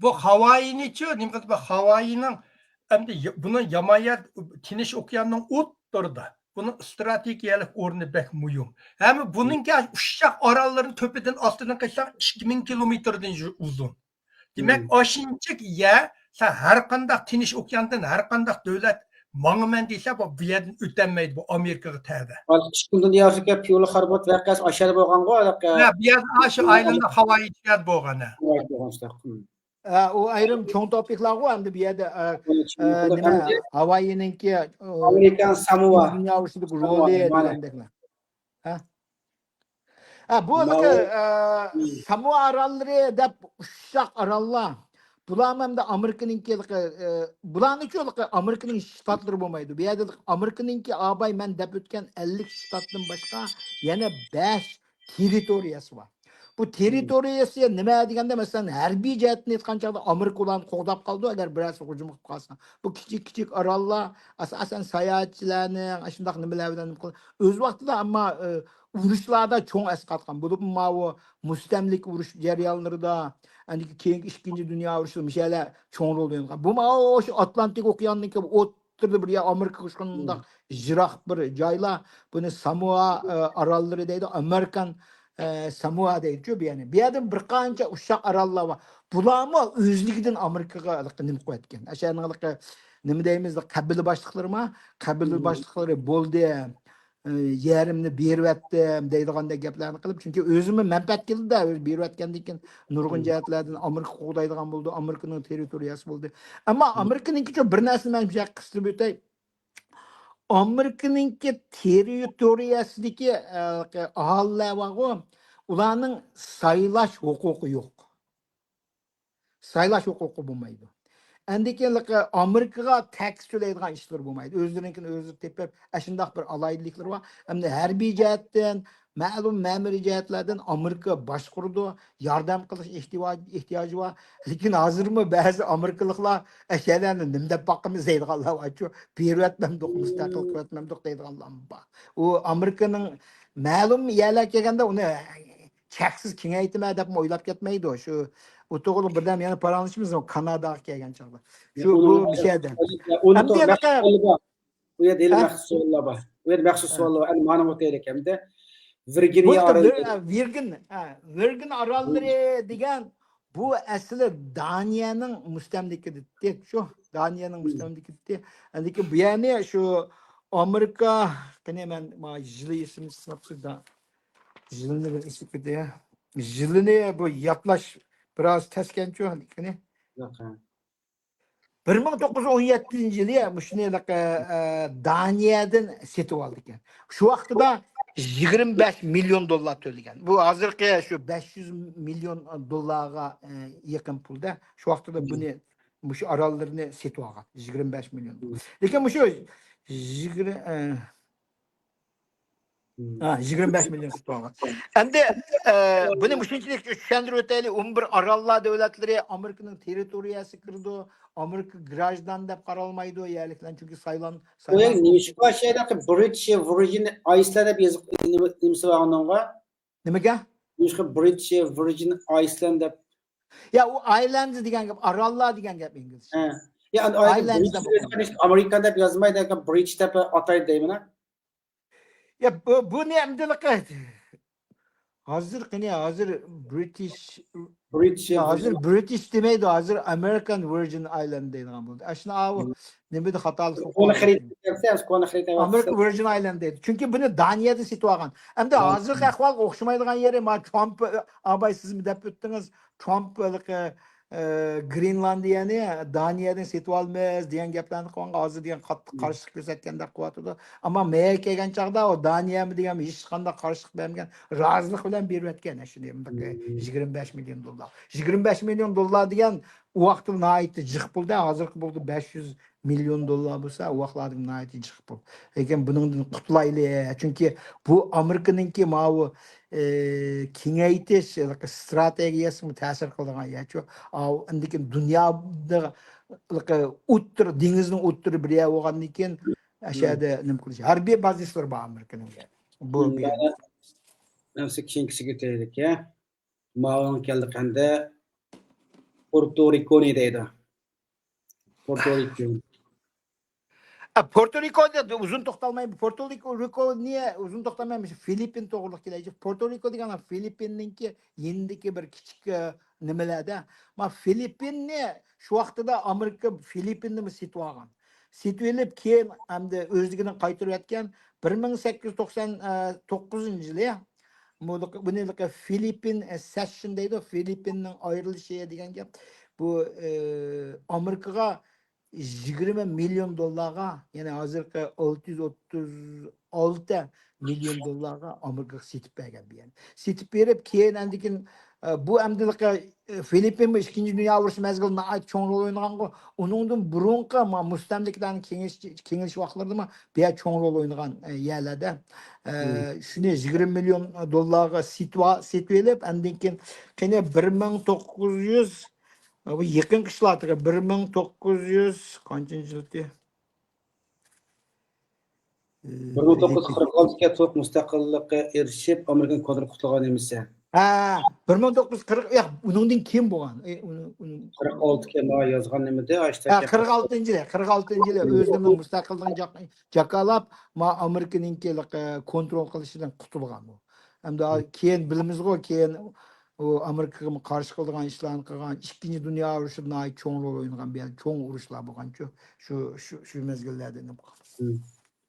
بۇ ھاۋايىنىچۇ، نېمە قىلدى؟ بۇ ھاۋايىنىڭ ئەمدى ي-، بۇنىڭ يامان يەر، تىنچ ئوكياننىڭ ئوتتۇرىدا. بۇنىڭ ئىستراتېگىيەلىك ئورنى بەك مۇھىم. ھەم بۇنىڭكى ئۇششاق ئاراللىرىنى تۆپىدىن ئاستىدىن قىلساڭ ئىككى مىڭ كىلومېتىردىن يۇ-، ئۇزۇن. دېمەك، ئاشۇنچىلىك يەر سەن ھەر قانداق تىنچ ئوكياندىن، ھەر قانداق دۆلەت ماڭىمەن دېسە، بۇ، بۇ يەردىن ئۆتەلمەيدۇ، بۇ ئامېرىكىغا تەۋە. ئىككىنچى دۇنيا ئۇرۇشىدا پيۇرل خاربوت ۋەقەسى ئاشۇ يەردە بولغانغۇ، ھە، بۇ يەردە، ئاشۇ ئايلاندا ھاۋايى يەردە بولغان، ھە. ھە، ئۇ ئايرىم چوڭ توپىكلارغۇ ئەمدى بۇ يەردە، ئە، ئە، نېمە، ھاۋايىنىڭكى، ئە، ئامېرىكان ساموۋا. دۇنيا ئۇرۇشىدىكى رولى دېگەندەكلەر. ھە؟ ھە، بۇ ماۋۇ، ئە، ساموا ئاراللىرى دەپ ئۇششاق ئاراللار. بۇلارمۇ ئەمدى ئامېرىكىنىڭكى، ئە، بۇلارنىچۇ ئامېرىكىنىڭ شتاتلىرى بولمايدۇ. بۇ يەردە ئامېرىكىنىڭكى ئاباي مەن دەپ ئۆتكەن ئەللىك شتاتتىن باشقا يەنە بەش تېررىتورىيەسى بار. بۇ تېررىتورىيەسى نېمە دېگەندە، مەسىلەن، ھەربىي جەھەتتىن ئېيتقان چاغدا ئامېرىكا ئۇلارنى قوغداپ قالىدۇ، ئەگەر بىرەرسى ھۇجۇم قىلىپ قالسا. بۇ كىچىك، كىچىك ئاراللار، ئاساسەن، ساياھەتچىلەرنىڭ ئاشۇنداق نېمىلەر بىلەن نېمە قىل-، ئۆز ۋاقتىدا، ئەمما، ئە، ئۇرۇشلاردا چوڭ ئەسقاتقان. بولۇپمۇ ماۋۇ مۇستەملىكە ئۇرۇش جەريانلىرىدا، ئەنە كېيىنكى ئىككىنچى دۇنيا ئۇرۇشىدا مۇشۇ يەرلەر چوڭ رول ئوينىغان. بۇ ماۋۇ شۇ ئاتلانتىك ئوكياننىڭكى ئوتتۇرىدا بىر يەر، ئامېرىكىغا شۇنداق يىراق بىر جايلار. بۇنى ساموا، ئە، ئاراللىرى دەيدۇ، ئامېرىكان، ئە، ساموا دەيدۇچۇ بۇ يەرنى. بۇ يەردە بىر قانچە ئۇششاق ئاراللار بار. بۇلارمۇ ئۆزلۈكىدىن ئامېرىكىغا ھېلىقى نېمە قىلىۋەتكەن. ئاشۇ يەرنىڭ ھېلىقى نېمە دەيمىز، قەبىلە باشلىقلىرىما؟ قەبىلە باشلىقلىرى بولدى. ئە، يېرىمنى بېرىۋەتتىم دەيدىغاندەك گەپلەرنى قىلىپ، چۈنكى ئۆزىمۇ مەنپەئەت كېلىدۇ-دە، ئۆزى بېرىۋەتكەندىن كېيىن نۇرغۇن جەھەتلەردىن ئامېرىكا قوغدايدىغان بولدى، ئامېرىكىنىڭ تېررىتورىيەسى بولدى. ئەمما ئامېرىكىنىڭكىچۇ بىر نەرسىنى مەن شۇ يەردە قىستۇرۇپ ئۆتەي. ئامېرىكىنىڭكى تېررىتورىيەسىدىكى، ئە، ئاھالىلەر بارغۇ، ئۇلارنىڭ سايلاش ھوقۇقى يوق. سايلاش ھوقۇقى بولمايدۇ. ئەندىكىن ئامېرىكىغا تەكس تۆلەيدىغان ئىشلىرى بولمايدۇ. ئۆزلىرىنىڭكىنى ئۆزلىرى تېپىپ، ئاشۇنداق بىر ئالاھىدىلىكلىرى بار. ئەمدى ھەربىي جەھەتتىن، مەلۇم مەمۇرىي جەھەتلەردىن ئامېرىكا باشقۇرىدۇ، ياردەم قىلىش ئېھتىياجى، ئېھتىياجى بار. لېكىن ھازىرمۇ بەزى ئامېرىكىلىقلار ئەشەلەرنى نېمە دەپ باقىمىز دەيدىغانلار بارچۇ، بېرىۋەتمەمدۇق، مۇستەقىل قىلىۋەتمەمدۇق دەيدىغانلار بار. ئۇ ئامېرىكىنىڭ مەلۇم يەرلەرگە كەلگەندە ئۇنى چەكسىز كېڭەيتىمەن دەپمۇ ئويلاپ كەتمەيدۇ. شۇ ئۇ توغرىلىق بىردەم يەنە پاراڭلىشىمىز كاناداغا كەلگەن چاغدا. شۇ بۇ مىشەدە. ئۇنى ئەمدى توغرا ئەنىقە مەخسۇس سوئاللار بار. ئۇ يەردە ھېلى ھە؟ مەخسۇس سوئاللار بار. ئۇ يەردە مەخسۇس ھە. سوئاللار بار. ئەنە مانا ئوتايلى ئەمدى. بۇ ۋىرگىنىيە ئاراللىرى. ۋىر-، ھە، ۋىرگىن، ھە، ۋىرگىن ئاراللىرى دېگەن بۇ ئەسلى دانىيەنىڭ مۇستەملىكىدىتى. شۇ دانىيەنىڭ مۇستەملىكىدىتى. لېكىن بۇ يەرنى شۇ ئامېرىكا، قېنى مەن ما يىلى ئېسىمدە سىناپ سۈردى. يىلىنى بىر ئېسىپ كېتەي. يىلىنى بۇ يادلاش بىراز تەسكەنچۇ، قېنى. ياق، ھە. بىر مىڭ توققۇز يۈز ئون يەتتىنچى يىلى مۇشۇنى، ئە، دانىيەدىن سېتىۋالدىكەن. شۇ ۋاقتىدا يىگىرمە بەش مىليون دوللار تۆلىگەن. بۇ ھازىرقى شۇ بەش يۈز مىليون دوللارغا، ئە، يېقىن پۇلدا. شۇ ۋاقتىدا بۇنى، مۇشۇ ئاراللىرىنى سېتىۋالغان. يىگىرمە بەش مىليون دوللار. لېكىن مۇشۇ يىگىرمە، ئە، ھە، يىگىرمە بەش مىليون سېتىۋالغان. ئەمدى، ئە، بۇنى مۇشۇنچىلىك چۈشەندۈرۈپ ئۆتەيلى. ئون بىر ئاراللار دۆلەتلىرى ئامېرىكىنىڭ تېررىتورىيەسىگە كىرىدۇ. ئامېرىكا گراژدان دەپ قارالمايدۇ، يەرلىكلەر چۈنكى سايلان-، ئۇ يەر سايلان- نېمىشقا شۇ يەردە برىتىش ۋىرجىن ئايسلەند دەپ يېزىق، نېمە، نېمىسى بار ئۇنىڭغا؟ نېمىگە؟ نېمىشقا برىتىش ۋىرجىن ئايسلەند دەپ؟ يا، ئۇ ئايلەندز دېگەن گەپ، ئاراللار دېگەن گەپ ئىنگلىزچە. ھە. يا، ئايلەندز دەپ ئوقۇغان. ئامېرىكا دەپ يازمايدۇ، برىتىش دەپ ئاتايدۇ دەيمەن. يا، بۇ، بۇنى ئەمدىلىقى ھازىر قېنى، ھازىر برىتىش، برىتىش يا، ھازىر برىتىش دېمەيدۇ، ھازىر ئامېرىكان ۋىرجىن ئايلاند دەيدىغان بولدى. ئاشۇنى ئاۋۇ نېمىدە خاتالىق بولۇپ كونا قالدى. خەرىتە دەپ، كونا خەرىتە ئامېرىكا ۋىرجىن ئايلاند دەيدۇ. چۈنكى بۇنى دانىيەدە سېتىۋالغان. ئەمدى ھازىرقى ئەھۋالغا ئوخشىمايدىغان يېرى، ما ترامپ، ئاباي سىزمۇ دەپ ئۆتتىڭىز، ترامپ ھېلىقى ئە، گرېنلاندىيەنى دانىيەدىن سېتىۋالىمىز دېگەن گەپلەرنى قىلغانغا ھازىر دېگەن قاتتىق قارشىلىق كۆرسەتكەندەك قىلىۋاتىدۇ. ئەمما مەيەگە كەلگەن چاغدا ئۇ دانىيەمۇ دېگەن ھېچقانداق قارشىلىق بەرمىگەن، رازىلىق بىلەن بېرىۋەتكەن شۇنى، مۇنداق يىگىرمە بەش مىليون دوللار. يىگىرمە بەش مىليون دوللار دېگەن ئۇ ۋاقىتتا ناھايىتى جىق پۇل-دە، ھازىرقى پۇلدا بەش يۈز مىليون دوللار بولسا، ئۇ ۋاقىتلاردىمۇ ناھايىتى جىق پۇل. لېكىن بۇنىڭدىن قۇتۇلايلى، چۈنكى بۇ ئامېرىكىنىڭكى ماۋۇ، ئى، كېڭەيتىش ستراتېگىيەسىگىمۇ تەسىر قىلىدىغان يەرچۇ. ئاۋۇ ئاندىكىن دۇنيادا ئوتتۇرا، دېڭىزنىڭ ئوتتۇرا بىر يەر بولغاندىن كېيىن، ئەشەدە نېمە قىلىش، ھەربىي بازىسلىرى بار ئامېرىكىنىڭ. بۇ بىر. مەن سىزگە كېيىنكىسىگە ئۆتەيلىك، يا. ماۋۇنىڭ كەلدى قەندە. پورتو رىكونى دەيدۇ. پورتو رىكو. ئە، پورتو رىكودا ئۇزۇن توختالماي، پورتو رىكو، رىكونى ئۇزۇن توختالماي، مۇشۇ فىلىپپىن توغرىلىق كېلەيلى. پورتو رىكو دېگەن فىلىپپىننىڭكى يېنىدىكى بىر كىچىك، ئە، نېمىلەردە. ما فىلىپپىننى شۇ ۋاقتىدا ئامېرىكا فىلىپپىننىمۇ سېتىۋالغان. سېتىۋېلىپ، كېيىن ئەمدى ئۆزلۈكىدىن قايتۇرۇۋەتكەن. بىر مىڭ سەككىز يۈز توقسان توققۇزىنچى يىلى بۇنى فىلىپپىن سېسسىيون دەيدۇ، فىلىپپىننىڭ ئايرىلىشى دېگەن گەپ. بۇ، ئە، ئامېرىكىغا يىگىرمە مىليون دوللارغا، يەنى ھازىرقى ئالتە يۈز ئوتتۇز ئالتە مىليون دوللارغا ئامېرىكىغا سېتىپ بەرگەن بۇ يەرنى. سېتىپ بېرىپ، كېيىن ئاندىن كېيىن، ئە، بۇ ئەمدىلىكى، ئە، فىلىپپىنمۇ ئىككىنچى دۇنيا ئۇرۇشى مەزگىلىدە ناھايىتى چوڭ رول ئوينىغانغۇ. ئۇنىڭدىن بۇرۇنقى ما-، مۇستەملىكىلەرنىڭ كېڭىشىش، كېڭىشىش ۋاقىتلىرىدىمۇ بۇ يەر چوڭ رول ئوينىغان، ئە، يەرلەردە. ئە، شۇنى يىگىرمە مىليون دوللارغا سېتىۋا-، سېتىۋېلىپ، ئاندىن كېيىن قېنى بىر مىڭ توققۇز يۈز، بۇ يېقىنقى ئىشلار، بىر مىڭ توققۇز يۈز قانچىنچى يىلتى؟ بىر مىڭ توققۇز يۈز قىرىق ئالتىگە تولۇق مۇستەقىللىققا ئېرىشىپ، ئامېرىكىنى كونترول قۇتۇلغان نېمىسى؟ ھە، بىر مىڭ توققۇز يۈز قىرىق، ياق، ئۇنىڭدىن كېيىن بولغان. ئى، ئۇنى، ئۇنى، قىرىق ئالتىگە ما يازغان نېمىدە؟ ھە، قىرىق ئالتىنچى يىلى، قىرىق ئالتىنچى يىلى ئۆزىنىڭ مۇستەقىللىقىنى جاك-، جاكالاپ، ما ئامېرىكىنىڭكى، ئە، كونترول قىلىشىدىن قۇتۇلغان ئۇ. ئەمدى كېيىن بىلىمىزغۇ، كېيىن ئۇ ئامېرىكىغا قارشى قىلىدىغان ئىشلارنى قىلغان، ئىككىنچى دۇنيا ئۇرۇشىدا ناھايىتى چوڭ رول ئوينىغان، بۇ يەردە چوڭ ئۇرۇشلار بولغانچۇ، شۇ، شۇ، شۇ مەزگىللەردە نېمە قىلغان.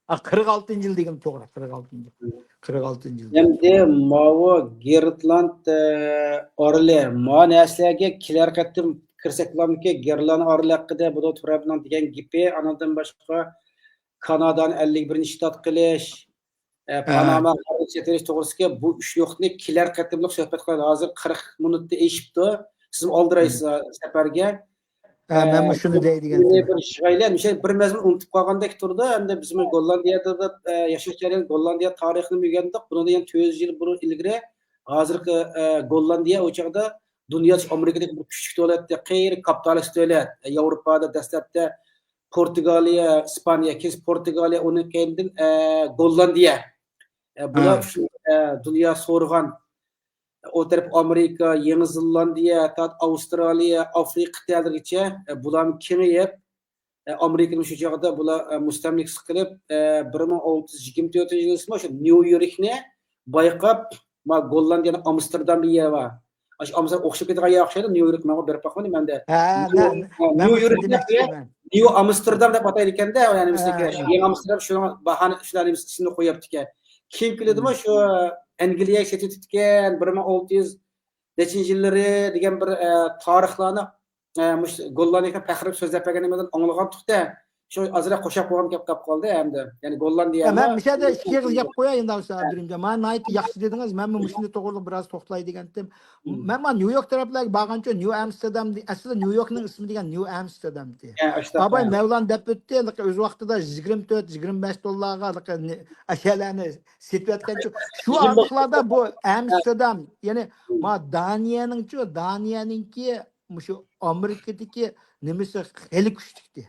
ھە، قىرىق ئالتىنچى يىل دېگىن توغرا، قىرىق ئالتىنچى يىل. قىرىق ئالتىنچى يىل. ئەمدى ماۋۇ گېرلاند، ئە، ئارىلى، ما نەرسىلەرگە كېلەر قېتىم كىرسەك بولامدىكى، گېرلاند ئارىلى ھەققىدە بۇ ترامپنىڭ دېگەن گېپى، ئانىڭدىن باشقا كانادانى ئەللىك بىرىنچى شتات قىلىش، ئە، پاناما سېتىۋېلىش توغرىسىدىكى بۇ ئۈچ نۇقتىنى كېلەر قېتىملىق سۆھبەت قىلايلى. ھازىر قىرىق مىنۇتتا ئېشىپتۇ. سىزمۇ ئالدىرايسىز سەپەرگە. ھە، مەنمۇ ئە، شۇنى دەي دېگەن. بىر ئىش قىلايلى. مۇشۇ بىر مەزمۇن ئۇنتۇپ قالغاندەك تۇرىدۇ. ئەمدى بىزمۇ گوللاندىيەدە، ئە، ياشاش جەريانى، گوللاندىيە تارىخىنى ئۆگەندۇق. بۇنىڭدىن يەنە تۆت يۈز يىل بۇرۇن ئىلگىرى ھازىرقى، ئە، گوللاندىيە ئۇ چاغدا دۇنيا ئامېرىكىدىكى بىر كۈچلۈك دۆلەتتى، قېرى كاپىتالىست دۆلەت. ئە، ياۋروپادا دەسلەپتە پورتۇگالىيە، ئىسپانىيە، كېيىن پورتۇگالىيە، ئۇنىڭ كەينىدىن، ئە، گوللاندىيە. ئە، بۇلار ئۈچۈن، ئە، دۇنيا سورىغان، ئوتتۇرا ئامېرىكا، يېڭى زېلاندىيە، ھەتتا ئاۋسترالىيە، ئافرىقا قىتئەلىرىگىچە، ئە، بۇلارمۇ كېڭىيىپ، ئە، ئامېرىكىنى شۇ چاغدا بۇلار، ئە، مۇستەملىكىسى قىلىپ، ئە، بىر مىڭ ئالتە يۈز يىگىرمە تۆتىنچى يىلى شۇ نيۇ يوركنى بايقاپ، ما گوللاندىيەنىڭ ئامستېردام دېگەن يەر بار. ئاشۇ ئامستېردام ئوخشاپ كېتىدىغان يەر ئوخشايدۇ، نيۇ يورك، ماڭا بېرىپ باقمىدىم ئەمدى. ھە، نيۇ، مەن، ھە، مەن نيۇ يوركنى نيۇ ئامستېردام دەپ ئاتايدىكەن-دە، يەنى بىزنىڭكى يېڭى ئامستېردام شۇنىڭ باھانە شۇلارنى ئىسمىنى قويۇپتىكەن. كېيىن كېلىدىمۇ شۇ ئەنگلىيەگە سېتىۋېتىپتىكەن، بىر مىڭ ئالتە يۈز نەچچىنچى يىللىرى دېگەن بىر، ئە، تارىخلارنى، ئە، مۇشۇ گوللاندىيەگە پەخىرلىنىپ سۆزلەپ بەرگەن نېمىدىن ئاڭلىغانتۇق-تە. شۇ ئازراق قوشاپ قويغۇم كەپ قاپ قالدى ئەمدى. يەنى گوللاندىيە. يا، مەن مۇشۇ يەردە ئىككى ئېغىز گەپ قوياي ئەمدى، ئابدۇرېھىمجان. مانا ناھايىتى ياخشى دېدىڭىز. مەنمۇ مۇشۇنى توغرىلىق بىراز توختىلاي دېگەنتىم. مەن مانا نيۇ يورك تەرەپلەرگە بارغانچۇ، نيۇ ئامستېردام دې-، ئەسلىدە نيۇ يوركنىڭ ئىسمى دېگەن نيۇ ئامستېردام ئىدى. ئاباي مەۋلان دەپ ئۆتتى، ئۆز ۋاقتىدا يىگىرمە تۆت، يىگىرمە بەش دوللارغا ئەشيالارنى سېتىۋەتكەنچۇ. شۇ ئارىلىقلاردا بۇ ئامستېردام، يەنى ما دانىيەنىڭچۇ، دانىيەنىڭكى مۇشۇ ئامېرىكىدىكى نېمىسى خېلى كۈچلۈكتى.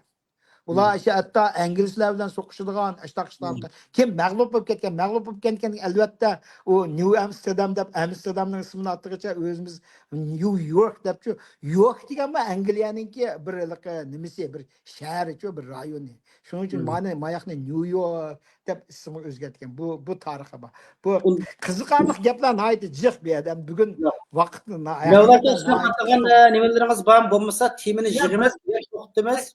ئۇلار شۇ ھەتتا ئىنگلىزلار بىلەن سوقۇشىدىغان، ئاشتاق ئىشلارنى كېيىن مەغلۇپ بولۇپ كەتكەن، مەغلۇپ بولۇپ كەتكەن، ئەلۋەتتە، ئۇ نيۇ ئامستېردام دەپ، ئامستېردامنىڭ ئىسمىنى ئاتىغىچە ئۆزىمىز نيۇ يورك دەپچۇ، يورك دېگەنمۇ ئەنگلىيەنىڭكى بىر ھېلىقى نېمىسى، بىر شەھىرىچۇ، بىر رايونى. شۇنىڭ ئۈچۈن مانا ماياقنى نيۇ يورك دەپ ئىسمىغا ئۆزگەرتكەن. بۇ، بۇ تارىخى بار. بۇ قىزىقارلىق گەپلەر ناھايىتى جىق بۇ يەردە. بۈگۈن ۋاقىتنى ناھايىتى، مەۋلان ئاكا، سىلەر ناھايىتى قاتنىغان، ئە، نېمىلىرىڭىز بارمۇ؟ بولمىسا تېمىنى يا، يىغىمىز، توختىتىمىز.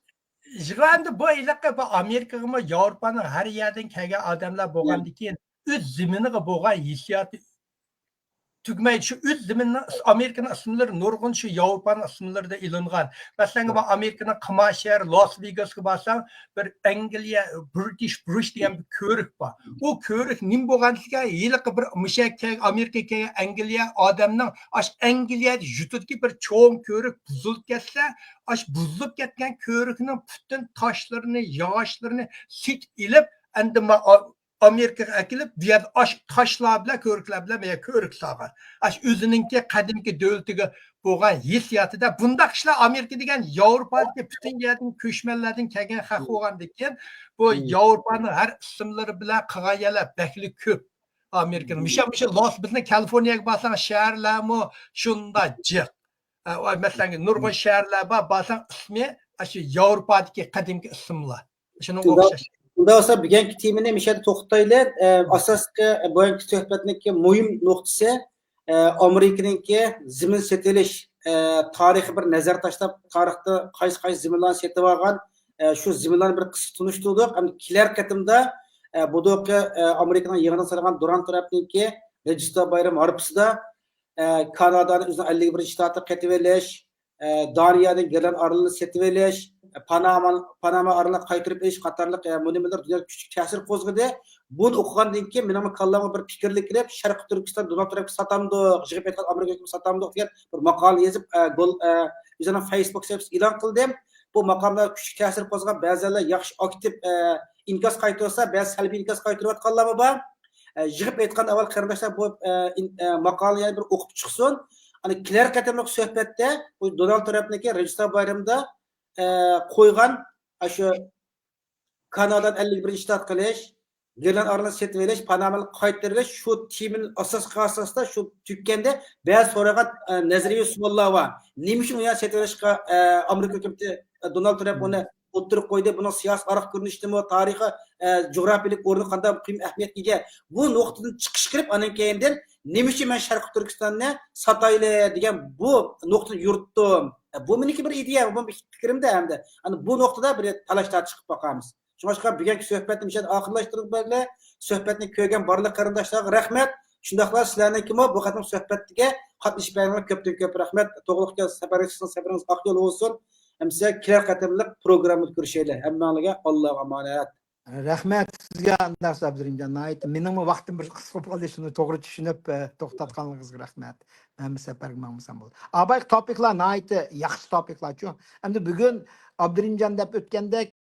يىغىۋەردى بۇ ھېلىقى بۇ ئامېرىكىغىمۇ ياۋروپانىڭ ھەر يەردىن كەلگەن ئادەملەر بولغاندىن كېيىن ئۆز زېمىنىغا بولغان ھېسسىياتى تۈگىمەيدۇ. شۇ ئۆز زېمىنىنىڭ ئىس-، ئامېرىكىنىڭ ئىسىملىرى نۇرغۇن شۇ ياۋروپانىڭ ئىسىملىرىدا ئېلىنغان. مەسىلەن، بۇ ئامېرىكىنىڭ قىمار شەھىرى لاس ۋېگاسقا بارساڭ، بىر ئەنگلىيە، برىتىش بۇرۇچ دېگەن بىر كۆۋرۈك بار. ئۇ كۆۋرۈك نېمە بولغاندىكىن، ھېلىقى بىر مۇشۇ يەرگە كەلگەن، ئامېرىكىغا كەلگەن ئەنگلىيە ئادەمنىڭ ئاش ئەنگلىيە يۇرتىدىكى بىر چوڭ كۆۋرۈك بۇزۇلۇپ كەتسە، ئاش بۇزۇلۇپ كەتكەن كۆۋرۈكنىڭ پۈتۈن تاشلىرىنى، ياغاچلىرىنى سېتىپ ئېلىپ، ئەمدى ما-، ئا-، ئامېرىكىغا ئەكېلىپ، بۇ يەردە ئاش تاشلار بىلەن، كۆۋرۈكلەر بىلەن بۇ يەرگە كۆۋرۈك سالغان. ئاش ئۆزىنىڭكى قەدىمكى دۆلىتىگە بولغان ھېسسىياتىدا بۇنداق ئىشلار ئامېرىكا دېگەن ياۋروپادىكى پۈتۈن يەردىن كۆچمەنلەردىن كەلگەن خەق بولغاندىكىن، بۇ ياۋروپانىڭ ھەر ئىسىملىرى بىلەن قىلغان يەرلەر بەكلا كۆپ. ئامېرىكىنىڭ مىشا، مىشا لوس، بىزنىڭ كالىفورنىيەگە بارساڭ، شەھەرلەرمۇ شۇنداق جىق. ئە، ۋە مەسىلەن، نۇرغۇن شەھەرلەر بار، بارساڭ ئىسمى ئاشۇ ياۋروپادىكى قەدىمكى ئىسىملار. شۇنىڭغا ئوخشاش. ئۇنداق بولسا، بۈگۈنكى تېمىنى مۇشۇ يەردە توختىتايلى. ئە، ئاساسلىقى، بۈگۈنكى سۆھبەتنىڭكى مۇھىم نۇقتىسى، ئە، ئامېرىكىنىڭكى زېمىن سېتىۋېلىش، ئە، تارىخى بىر نەزەر تاشلاپ، تارىختا قايسى، قايسى زېمىنلارنى سېتىۋالغان، ئە، شۇ زېمىنلارنى بىر قىسقا تونۇشتۇردۇق. ئەمدى كېلەر قېتىمدا، ئە، بۇ دۇقى، ئە، ئامېرىكىنىڭ يېڭىدىن سالغان دونالد ترامپنىڭكى رېجىستار بايرىمى ھارپىسىدا، ئە، كانادانى ئۆزىنىڭ ئەللىك بىرىنچى شتاتى قېتىۋېلىش، ئە، دانىيەدىن گېرلاند ئارىلىنى سېتىۋېلىش، پاناما، پاناما ئارىلىنى قايتۇرۇپ ئېلىش قاتارلىق، ئە، بۇنى مۇنى دۇنيادا كۈچلۈك تەسىر قوزغىدى. بۇنى ئوقۇغاندىن كېيىن مېنىڭمۇ كاللامغا بىر پىكىرلىك كېلىپ، شەرقىي تۈركىستان دونالد ترامپقا ساتامدۇق، يىغىپ ئېيتقان ئامېرىكا ھۆكۈمىتىگە ساتامدۇق دېگەن بىر ماقالىنى يېزىپ، ئە، گول-، ئە، ئۆزىنىڭ فېيسبۇك سەھىپىسىدە ئېلان قىلدىم. بۇ ماقالىلەر كۈچلۈك تەسىر قوزغاپ، بەزىلەر ياخشى ئاكتىپ، ئە، ئىنكاس قايتۇرسا، بەزى سەلبىي ئىنكاس قايتۇرۇۋاتقانلارمۇ بار. ئە، يىغىپ ئېيتقان ئاۋۋال قېرىنداشلار بۇ، ئە، ئىن-، ئە، ماقالىنى يەنە بىر ئوقۇپ چىقسۇن. ئەنە كېلەر قېتىملىق سۆھبەتتە بۇ دونالد ترامپنىڭكى رەجىستان بايرىمىدا، ئە، قويغان، ئاشۇ كانادانى ئەللىك بىرىنچى شتات قىلىش، گرېنلاند ئارىلىنى سېتىۋېلىش، پانامانى قايتۇرۇۋېلىش، شۇ تېمىنى ئاساس قىلغان ئاساستا شۇ تۈگكەندە بەزى سورىغان، ئە، نەزەرىيەۋى سوئاللار بار. نېمە ئۈچۈن ئۇ يەرنى سېتىۋېلىشقا، ئە، ئامېرىكا ھۆكۈمىتى، ئە، دونالد ترامپ ئۇنى ئوتتۇرىغا قويدى؟ بۇنىڭ سىياسىي ئارقا كۆرۈنۈشىمۇ، تارىخىي، ئە، جۇغراپىيەلىك ئورنى قانداق مۇقىم ئەھمىيەتكە ئىگە؟ بۇ نۇقتىدىن چىقىش قىلىپ، ئاندىن كېيىندىن نېمە ئۈچۈن مەن شەرقىي تۈركىستاننى ساتايلى دېگەن بۇ نۇقتىنى يورۇتتۇم. ئە، بۇ مېنىڭكى بىر ئىدىيە، بۇ مېنىڭ پىكرىمدە ئەمدى. ئەنە بۇ نۇقتىدا بىر تالاش تارتىش قىلىپ باقارمىز. شۇڭلاشقا بۈگۈنكى سۆھبەتنى مۇشۇ يەردە ئاخىرلاشتۇرغىلى، سۆھبەتنى كۆرگەن بارلىق قېرىنداشلارغا رەھمەت. شۇنداقلا سىلەرنىڭكىمۇ بۇ قېتىم سۆھبەتكە قاتنىشىپ بەرگىنىڭلارغا كۆپتىن كۆپ رەھمەت. توغرىلىق سەپەرگە چىقسىڭىز سەپىرىڭىز ئاق يول بولسۇن. ئەمىسە كېلەر قېتىملىق پروگراممىدا كۆرۈشەيلى. ھەممەڭلارگە ئاللاغا ئامانەت. رەھمەت سىزگە ئانداقسا ئابدۇرېھىمجان، ناھايىتى مېنىڭمۇ ۋاقتىم بىر قىسقا بولۇپ قالدى، شۇنى توغرا چۈشىنىپ، ئە، توختاتقانلىقىڭىزغا رەھمەت. ھەممە سەپەرگە ماڭمىسام بولدى. ئاباي، توپىكلار ناھايىتى ياخشى توپىكلارچۇ. ئەمدى بۈگۈن ئابدۇرېھىمجان دەپ ئۆتكەندەك،